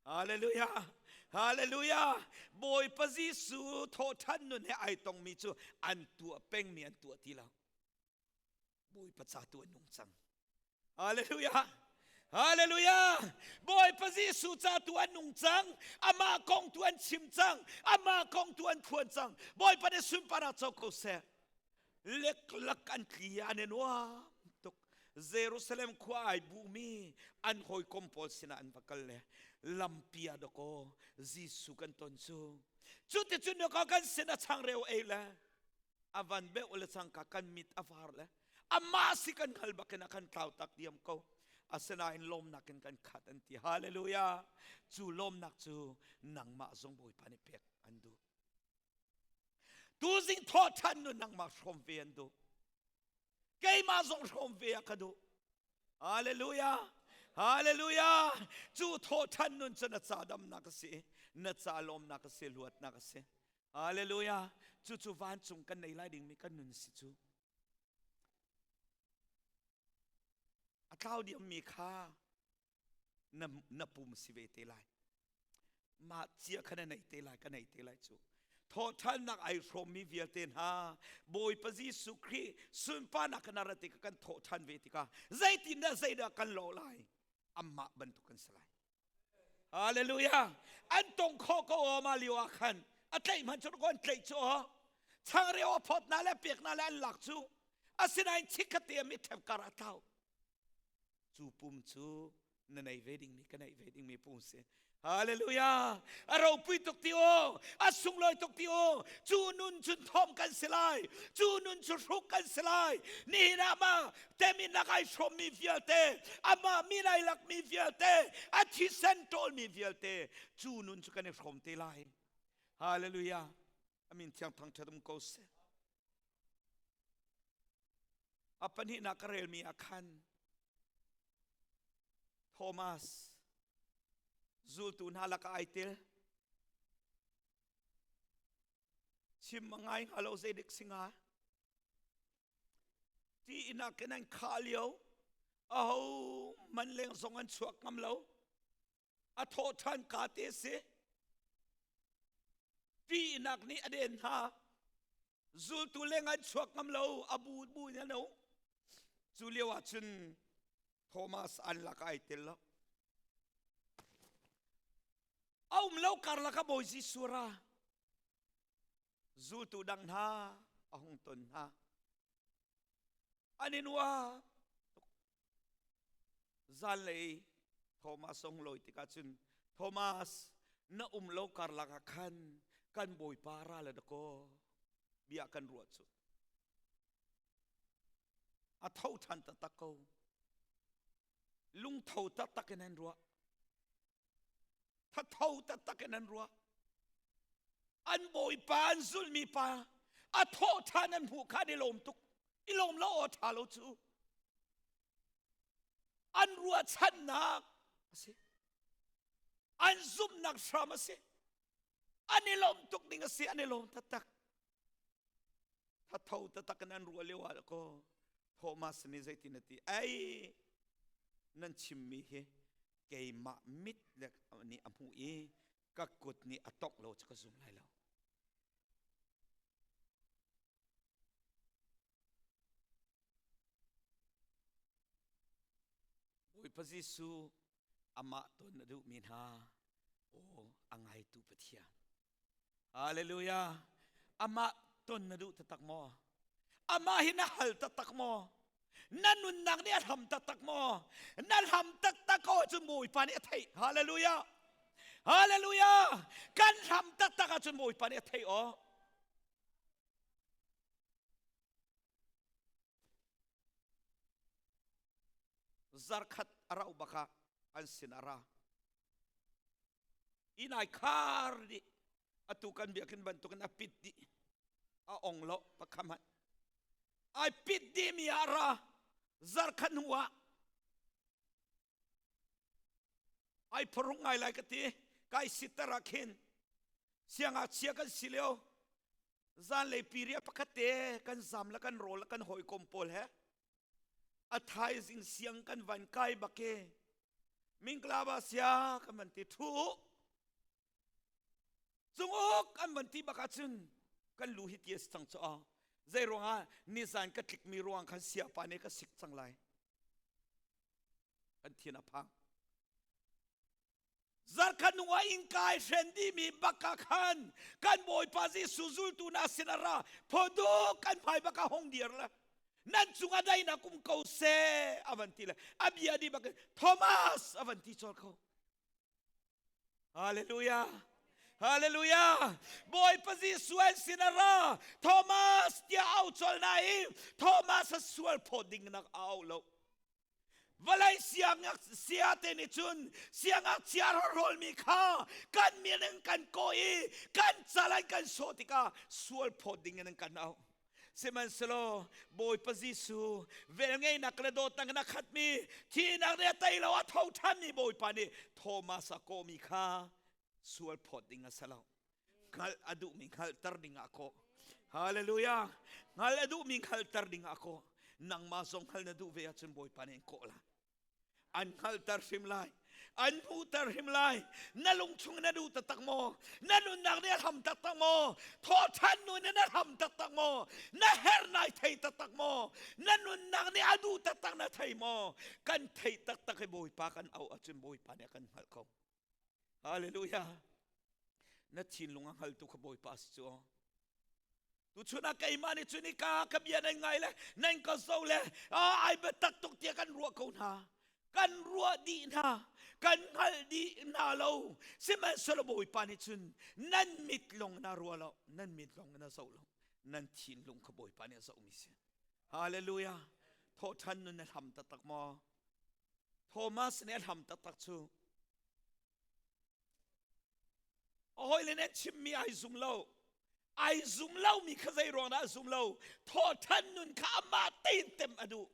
Hallelujah! Hallelujah! Bawipa Jesuh thawhṭhan nun he ai tongmi cu an tuah pengmi an tuah ti lo. Bawipa ca tu an nung cang. Hallelujah! Hallelujah! Bawipa Jesuh ca tu an nung cang. Amah kong tu an chim cang. Amah kong tu an phuan cang. Bawipa nih sunparnak co ko seh. Leklak an tli an i nuam tuk. Jerusalem khua ai bumi an hawikom pawl sinah an va kal le lampi ah dakaw Jesuh kan ton cu. Cuticun dakaw kan sin a changreu ei le a van beuh le cangka kan mit a var le amah si kan hngal bakin a kan tlau tak diam ko. Asinain lawmnak in kan khat an ti. Hallelujah. Cu lawmnak cu nangmah zong Bawipa nih pek an duh. Tuzing thawh ṭhan nu nangmah hrawm ve an duh. Keimah zong hrawm ve a ka duh. Hallelujah. Hallelujah. Cu thawh ṭhan nun cu na ca damnak a si. Na ca lawmnak a si, luatnak a si. Hallelujah. Cucu vancung kan nei lai dingmi kan nun si cu. A tlau diammi kha na, na pum si ve te lai. Mah cia kha na nei te lai, ka nei te lai cu. Thawhṭhannak ai hrawmmi vialte hna, Bawipa Jesuh Khrih sunparnak kan ra tikah kan thawhṭhan ve tikah zeitindah zeidah kan lawh lai? Amah bantuk kan si lai. Hallelujah! An tong khawh ko aw ma lio ah khan a tlaih hmanh cu an tlaih cu aw changreu a phawt na le pek na le an lak cu asinain chikkhatte mi ṭhep kar a tlau cu pum cu na nei ve dingmi ka neih ve dingmi pum si Hallelujah! A ropui tuk ti aw, a sunglawi tuk ti aw. Cu nun cun thawm kan si lai. Cu nun cu hruk kan si lai. Nihin ah ma temin nak ai hrawmmi vialte, amah min ai lakmi vialte, a thisen ṭawlmi vialte, cu nun cu kan i hrawm te lai. Hallelujah! Amin thiang thangṭhat um ko seh. A pahnihnak ka relmi ah khan Thomas zultu hna lakah ai tel. Chim a ngai hnga lo zeidik si hnga. Ti inn ah khin an khah lio. Aho man leng zong an chuak ngam lo. A thawh ṭhan ka te si. Ṭihnak nih a den hna. Zultu leng an chuak ngam lo. A bu bu in an um. Cu lio ah cun Thomas an lak ai tel lo. A um lo karlak ah Bawi Jesuh ra. Zultu dang hna a hung ton hna. An i nuam tuk. Zanlei Thomas zong lawi tikah cun Thomas na um lo karlak ah khan kan Bawipa ra le dakaw bia kan ruah cu. A tho ṭhan taktak ko. Lungtho taktak in an ruah. Thatho taktak in an ruah. An Bawipa an zulhmi pa a thawh ṭhan an hmuh kha an i lawm tuk. I lawm lo aw ṭha lo cu. An ruahchannak a si. An zumhnak hram a si. An i lawm tuk ding a si. An i lawm taktak. Thatho taktak in an ruah lio ah ko Thomas nih zeitin a ti ai nan chimmi hi keimah mit le nih a hmuh i ka kut nih a tongh lo cu ka zum lai lo. Bawipa Jesuh amah ton a duhmi hna aw a ngaitu Pathian. Hallelujah. Amah ton na duh taktak maw? Amah hi na hal taktak maw? Na nunnak nih a hlam taktak maw? Na hlam taktak ko ahcun Bawipa nih a theih. Hallelujah. Hallelujah. Kan hlam taktak ahcun Bawipa nih a theih aw. Zarkhat a rauh bak ah an sin a ra. Inn ai khar dih. Atu kan biakinn bantukin a pit dih. A ong lo pakham hmanh. Ai pit dih mi ah ra. Zarkhat hnu ah ai phorung ngai lai ka ti. Kai sitter ah khin siangngakchia kan si lio zanlei piriah pakhat te kan zam le kan rawl le kan hawikom pawl he a thaizing siang kan van kai bak e mingklaba sia kan van ti thu cunguk an van ti bak ahcun kan lu hi ti a si cang cu zei ruangah nizan ka tlikmi ruang khan siapa nih ka sik cang lai kan thin a phang Zarkhat hnu ah innka ai hren dihmi bak ah khan kan Bawipa Jesuh zultu hna sin a ra phoduk kan hmai bak ah hong dir le nan cungah daihnak um ko seh a van ti le a bia dih bak Thomas a van ti colh ko. Hallelujah. Hallelujah. Bawipa Jesuh an sin a ra Thomas tiah au colh na i Thomas a sual phawt ding nak a au lo. Vawlei siangngakchia te nih cun siangngakchia rawlmi kha kan min in kan kawh i kan cal an kan sawh tikah sual phawt ding in an kan auh. Sihmanhsehlaw Bawipa Jesuh velngeihnak le dawtnak in a khatmi thihnak nih a tei lo a tho ṭhanmi Bawipa nih Thomas a kawhmi kha sual phawt ding a si lo. Hngalh a duhmi hngalhter ding ah kawh. Hallelujah. Hngalh a duhmi hngalhter ding ah kawh. Nangmah zong hngalh na duh ve ahcun Bawipa nih an kawh lai. An hngalhter hrim lai. An hmuhter hrim lai. Na lungchung na duh taktak maw? Na nunnak nih a hlam taktak maw? Thawhṭhan nu nih na hlam taktak maw? Na herh nai thei taktak maw? Na nunnak nih a duh taktak na thei maw? Kan theih taktak i Bawipa kan auh ahcun Bawipa nih a kan hngalh ko. Hallelujah. Na thinlung a hngaltu kha Bawipa si cu. Tuchun ah keimah nih cun ka ka bia nan ngai le nan ka zo le ai biatak tuk tiah kan ruah ko hna. Kan ruah dih hna. Kan hngalh dih hna lo. Sihmanhsehlaw Bawipa nih cun nan mit lawng na ruah lo, nan mit lawng na zoh lo. Nan thinlung kha Bawipa nih a zohmi si. Hallelujah. Thawhṭhan nun na hlam taktak maw? Thomas nih a hlam taktak cu a hawile nih chimmi ai zum lo ai zum lomi kha zei ruang dah a zum lo thawhṭhan nun kha amah tein tem a duh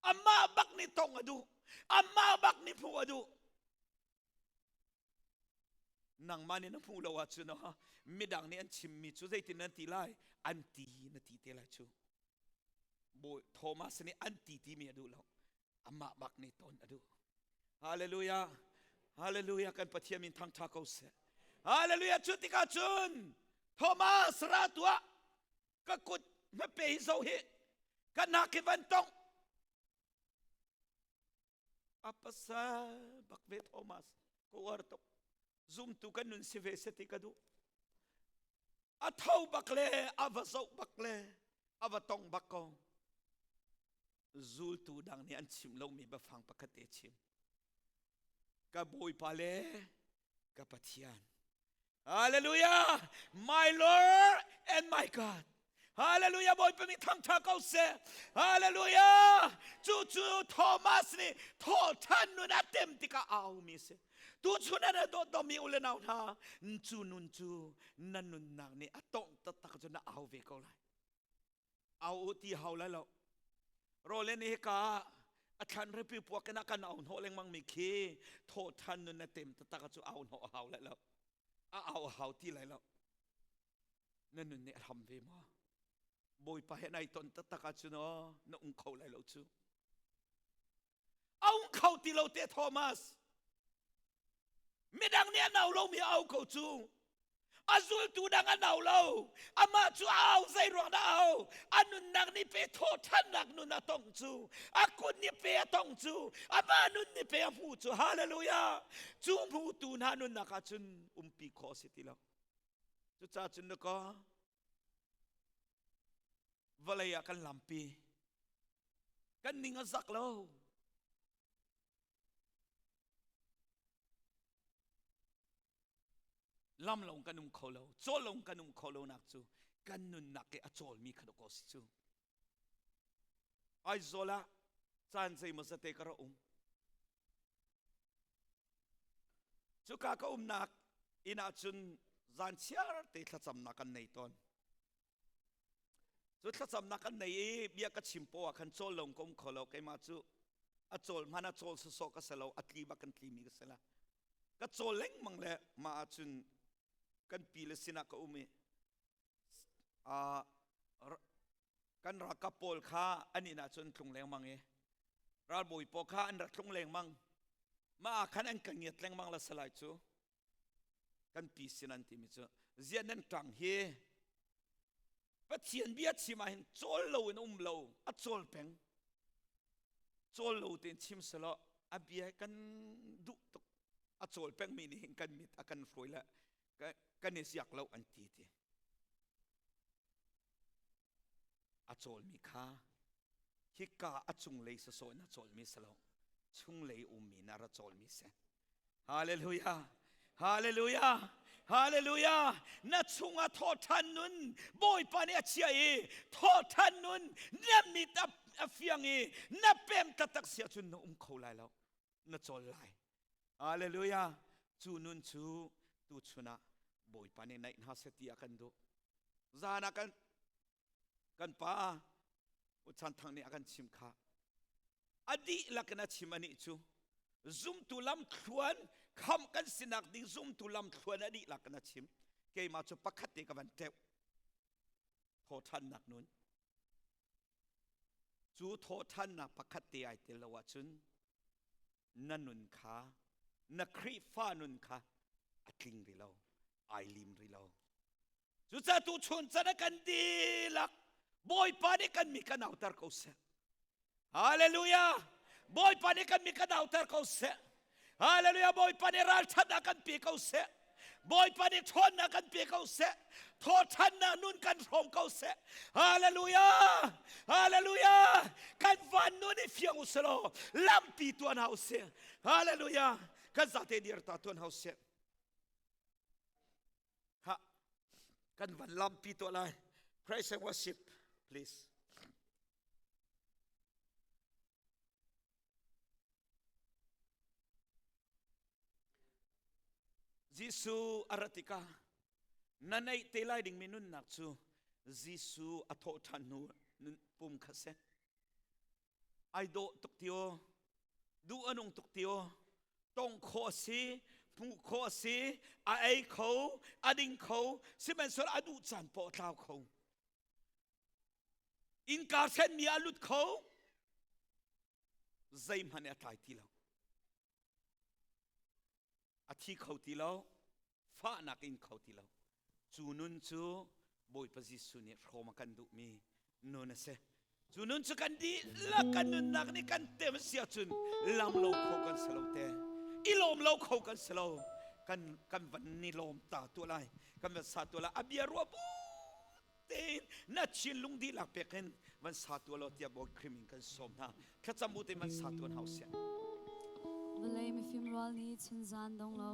amah bak nih tong a duh amah bak nih hmuh a duh nangmah nih na hmuh lo ahcun midang nih an chimmi cu zeitin nan ti lai an ti na ti te lai cu Bawi Thomas nih an ti timi a duh lo. Amah bak nih ton a duh. Hallelujah. Hallelujah kan Pathian min thangtha ko seh. Hallelujah cu tikah cun Thomas ra tuah ka kut hmape hi zo hi ka nak hi van tong a pasal bak ve Thomas ka uar tuk zumtu kan nun si ve se ti ka duh a tho bak le a va zoh bak le a va tong bak ko. Zultu dang nih an chim lomi biafang pakhat te chim. Ka Bawipa le ka Pathian. Hallelujah! My Lord and my God. Hallelujah! Bawipa mi thangṭha ko seh. Hallelujah! Cu cu Thomas nih thawhṭhan nun a tem tikah a aumi si. Tuchun ah na dawtdawmi u le nau hna, cu nun cu na nunnak nih a tongh taktak cu na au ve ko lai. Au u ti hau lai lo. Rawle nih hika a thlan ripi puak in a kan au hnawh lengmang mi khi thawhṭhan nun na tem taktak cu au hnawh a hau lai lo. A au a hau ti lai lo. Na nun nih a hlam ve maw? Bawipa he nai ton taktak ahcun aw na um kho lai lo cu. A um kho ti lo te Thomas. Midang nih an au lomi a au ko cu. A zultu dang an au lo. Amah cu a au zei ruang dah a au? A nunnak nih pe thawhthannak nun a tong cu. A kut nih pe a tong cu. Amah nun nih pe a hmu cu. Hallelujah. Cu hmutu hna nunnak ah cun umpi khawh a si ti lo. Cucaah cun na ka vawlei ah kan lampi. Kan ning a zak lo. Lam lo kan um kho lo, cawl lo kan um kho lo nak cu kan nunnak i a cawlmi kha dawkaw si cu. Aizawl ah caan zeimaw zate ka ra um. Cuka ka umnak inn ah cun zan chiar te thlacamnak kan nei tawn. Cu thlacamnak kan nei i bia ka chim poah ah khan cawl lo ka um kho lo keimah cu a cawl hmanh a cawl sawsawh ka si lo a tli bak kan tlimi ka si la ka cawl lengmang le mah ahcun kan pi le sinah ka um i kan ralkap pawl kha an inn ah cun tlung lengmang i ralbawi pawl kha an rak tlung lengmang mah ah khan an ka ngiat lengmang la salai cu kan pi sin an timi cu ziah nan ṭang hi Pathian bia chim ah hin cawl lo in um lo a cawl peng cawl lo tein chim selaw a bia kan duh tuk a cawl peng mi nih hin kan mit a kan hruai le kan i ziak lo an ti ti a cawlmi kha hika a cunglei sawsawh in a cawlmi si lo chunglei ummi na ra cawlmi si Hallelujah. Hallelujah. Hallelujah. Na chungah thawhthan nun Bawipa nih a chia i thawhthan nun na mit a fiang i na pem taktak si ahcun na um kho lai lo. Na cawl lai. Hallelujah. Cu nun cu tuchun ah Bawipa nih naih hna seh ti a kan duh. Zan ah kan kan pa U Chan Thang nih a kan chim kha a dihlak in a chim anih cu zumtu lamthluan kham kan sinak ding zumtu lamthluan a dihlak in a chim keimah cu pakhat te ka van teuh thawṭhannak nun cu thawṭhannak pakhat te ai tel lo ahcun na nun kha na Khrihfa nun kha a tling rih lo ai lim rih lo Cucaah tuchun can ah kan dihlak Bawipa nih kan mi kan auter ko seh. Hallelujah! Bawipa nih kan mi kan auter ko seh. Hallelujah! Bawipa nih ralṭhatnak kan pe ko seh. Bawipa nih ṭhawnnak kan pe ko seh. Thawṭhannak nun kan hrawm ko seh. Hallelujah! Hallelujah! Kan van nun i fiang u selaw lampi tuan hau seh. Hallelujah! Kan zate dir ta tuan hau seh. Ha, kan van lampi tuah lai. Praise and worship, please. Jesuh a rat tikah na neih te lai dingmi nunnak cu Jesuh a thawh ṭhan hnu nun pum kha si. Ai dawh tuk ti aw, duh a nung tuk ti aw, tong khawh a si, hmuh khawh a si, a ei kho, a ding kho, sihmanhsehlaw a duh caan paoh a tlau kho. Innka hrenmi a lut kho, zeihmanh a tlai ti lo. A thi kho ti lo, fahnak in kho ti lo. Cu nun cu Bawipa Jesuh nih hrawm a kan duhmi nun a si. Cu nun cu kan dihlak kan nunnak nih kan tem si ahcun lam lo kho kan si lo te. I lawm lo kho kan si lo. Kan kan van ni lawm ta tu lai. Kan van sa tu lai. A bia ruah bu tein Na thinlung dihlak pek in van sa tu lo tiah Bawi Khrih min kan sawm hna. Thlacam bu tein van sa tuan hau siah. Vawlei mifim rual nih chunzan dong lo.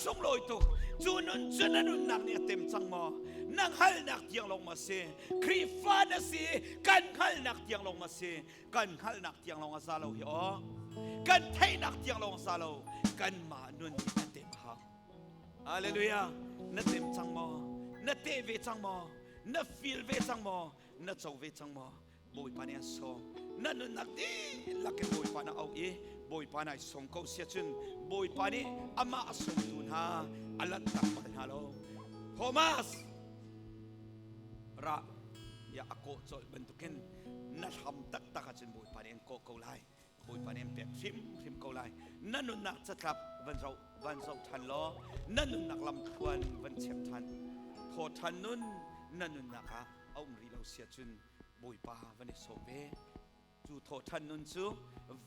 Sunglawi tuk cu nun cu na nunnak nih a tem cang maw? Na hngalhnak tiang lawng ma si? Khrihfa na si, kan hngalhnak tiang lawng ma si? Kan hngalhnak tiang lawng a za lo hi aw. Kan theihnak tiang lawng za lo, kanmah nun nih a tem hau. Hallelujah. Na tem cang maw? Na te ve cang maw? Na feel ve cang maw? Na co ve cang maw? Bawipa nih an sawm. Na nunnak dihlak in Bawipa na auh i Bawipa nai sawm ko sia cun Bawipa nih amah a sawmtu hna a lanhtak bal hna lo. Thomas ra ya a kawh colh bantukin na hlam taktak ahcun Bawipa nih an kawh ko lai. Bawipa nih an pek hrimhrim ko lai. Na nunnak catlap van zoh van zoh ṭhan law na nunnak lamthluan van check ṭhan. Thaw ṭhan nun na nunnak ah a um rih lo sia cun Bawipa van i sawm ve. Cu thawhṭhan nun cu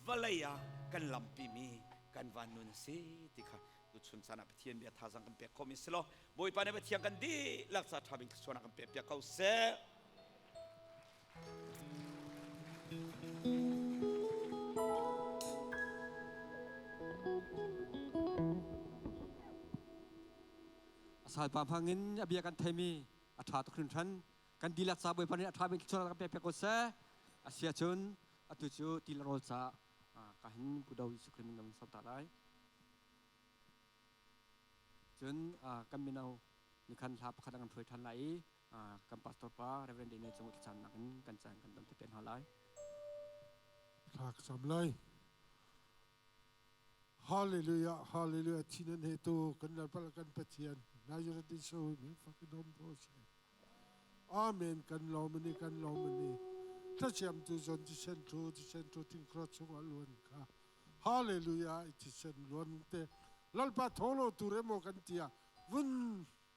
vawlei ah kan lampimi kan van nun a si ti kha. Tu chun caan ah Pathian bia thazaang kan pek khomi si law Bawipa nih Pathian kan dihlak ca ṭha bik thluachuahnak kan pek piak ko seh. Salpa hmangin a bia kan theimi a ṭha tuk hringhran. Kan dihlak ca Bawipa nih a ṭha bik thluachuahnak kan pek piak ko seh. A si ahcun atu cu ti le rawl ca ka hin Pu Do Jesuh Khrih min kan som ta lai. Cun kan mino nih khan hla pakhat an kan hruai ṭhan lai i kan pastor pa Reverend Daniel Cung thlacamnak in kan caan kan don te hna lai. Thla ka cam lai. Hallelujah, hallelujah. Thinan he tu kan lalpal kan Pathian. Nazareth in so mi fakin om ro se. Amen kan lawm ani kan lawm ani. Thlacam tu zon ti sen thu ti sen thu ting kro chung a luan kha. Hallelujah i thisen luan te lalpa tholo tu remo kan tia vun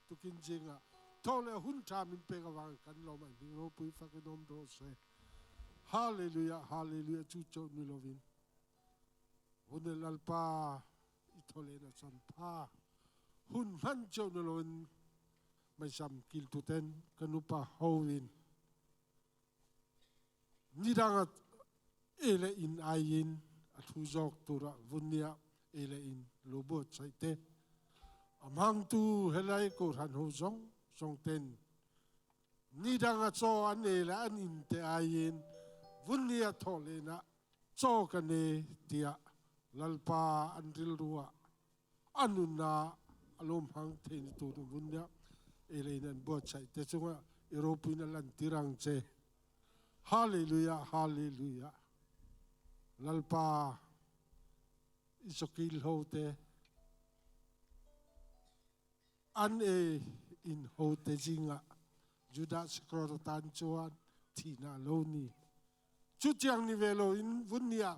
tukin jinga tho le hun tha min pe ka wang kan lawm ai ding ropui fakin om ro se. Hallelujah hallelujah chu cho ni lovin. Hun lalpa i thole na chan pha hun hman cho ni lovin meisam kiltu ten kan upa ho in nidang ah e le in ai in a thu zawk tura vunnia e le in lo buat sai te amhang tu helai ko ran ho zong zong ten nidang a chaw an e le an in te ai in vunnia tho le na chaw ka ne tiah lalpa an ril ruah anunna alom hang thein tu nu vun nia elein an buatsaih te chunga European lan tirang che. Hallelujah, hallelujah. Lalpa isokil ho te an e in ho te jinga Judah sikror tan chuan thina lo ni. Chu chiang ni ve lo in vun nia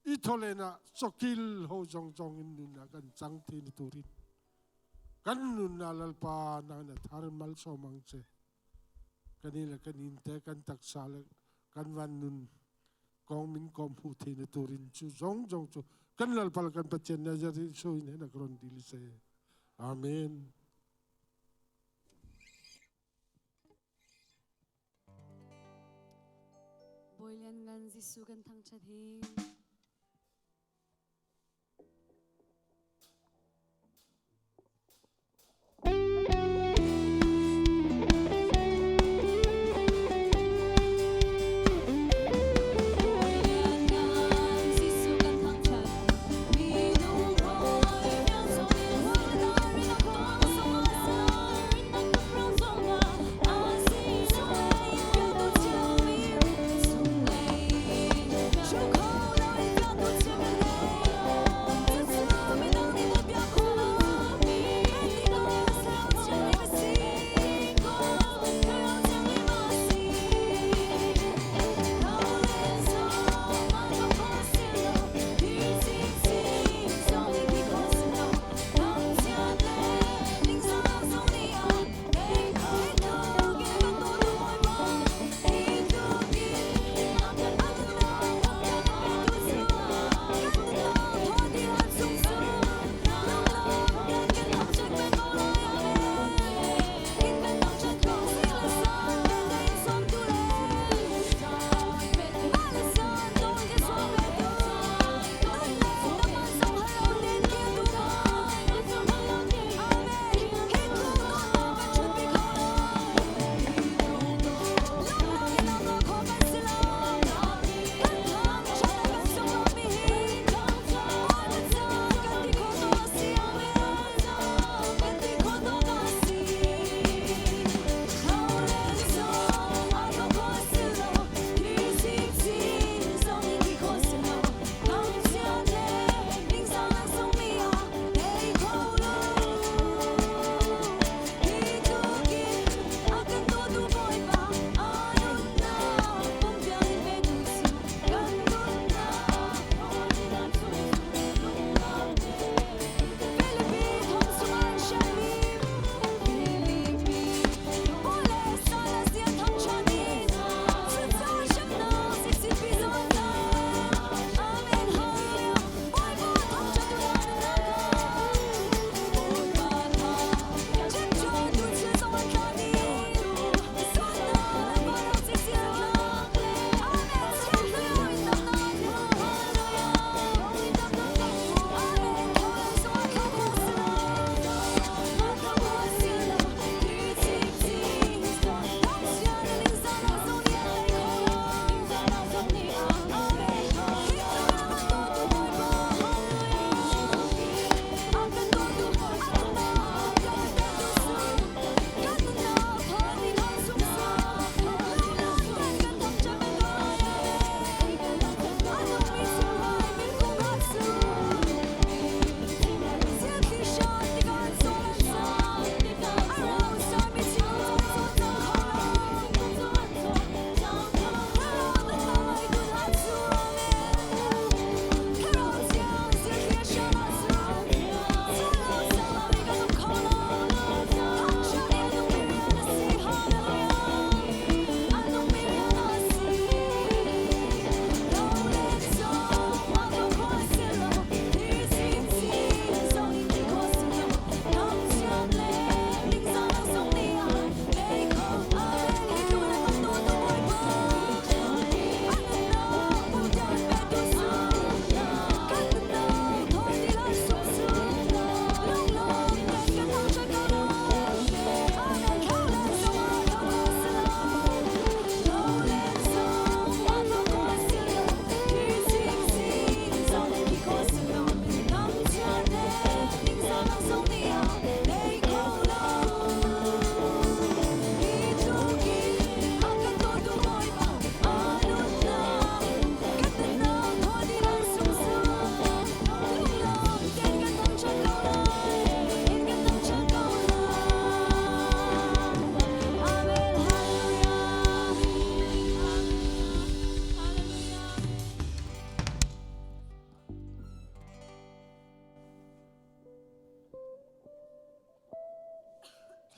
I tholen ah cawkil ho zongzong in nun ah kan cang ti ni turin kan nun ah lalpa nang na thar mal som ang che kan i le kan in te kan taksa le kan van nun kong min kom hu thi ni turin chu zong zong chu kan lalpal kan Pathian na jari so in he na kron dil se. Amen. Bawi Lianngan Jesuh kan thangṭhat hi.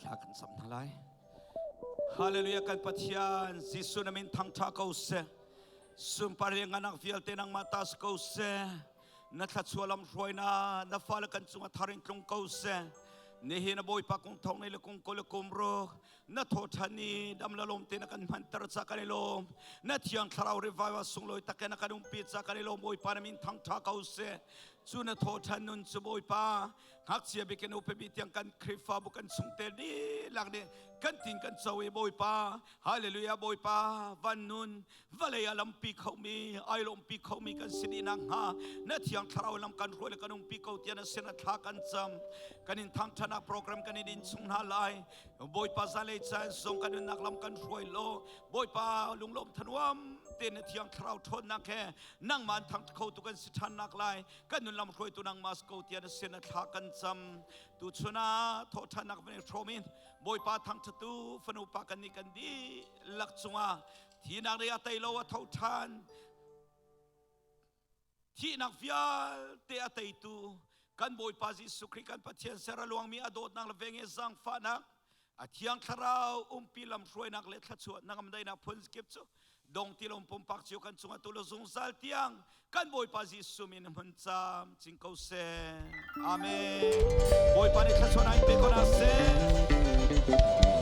Thla kan cam hna lai. Hallelujah kan Pathian Jesuh na min thangtha ko seh. Sunpar le nganak vialte nangmah ta si ko seh. Na thluachuah lam hruaina na fale kan cungah thar in tlung ko seh. Nihin na Bawipa kung thong nei le kung ko le kum ruk na thaw ṭhan i dam la lawm te na kan hmanter ca kan i lawm. Na thiang thlarau revival sunglawi tak na kan umpi ca kan i lawm. Bawipa na min thangṭha ko seh. Cu na thaw ṭhan nun cu Bawipa ngakchia bik in upa bik tiang kan Khrihfabu kan chungtel dihlak nih kan tin kan co i Bawipa hallelujah Bawipa van nun vawlei ah lampi khomi ai lawmpi khomi kan si dih nakhnga na thiang thlarau lam kan hruai le kan umpi ko tiah na sin a thla kan cam. Kan in thangṭhatnak program kan in in chung hna lai. Bawipa zanlei caan zong kan nunnak lam kan hruai law Bawipa lunglawm thanuam te na thiang thlarau ṭhawnnak he nangmah an thangṭhat kho tu kan si ṭhan nak lai. Kan nun lam hruaitu nangmah si ko tiah na sin a thla kan cam. Tuchun ah thawhṭhannak van i hrawm in Bawipa thangṭhattu fanu pa kan nih kan dihlak cungah thinak nih a tei lo, a tho ṭhan, thihnak vialte a teitu kan Bawipa Jesuh Khrih kan Pathian ser a luangmi a dawtnak le veng i zaangfahnak a thiang thlarau umpi lamhruainak le thluachuahnak amdaihnak phun kip cu dong ti lom pumpak cio kan cungah tu lo zungzal tiang kan Bawipa Jesuh min hmun cam cing ko seh. Amen. Bawipa nih thluachuahnak in pe ko hna seh.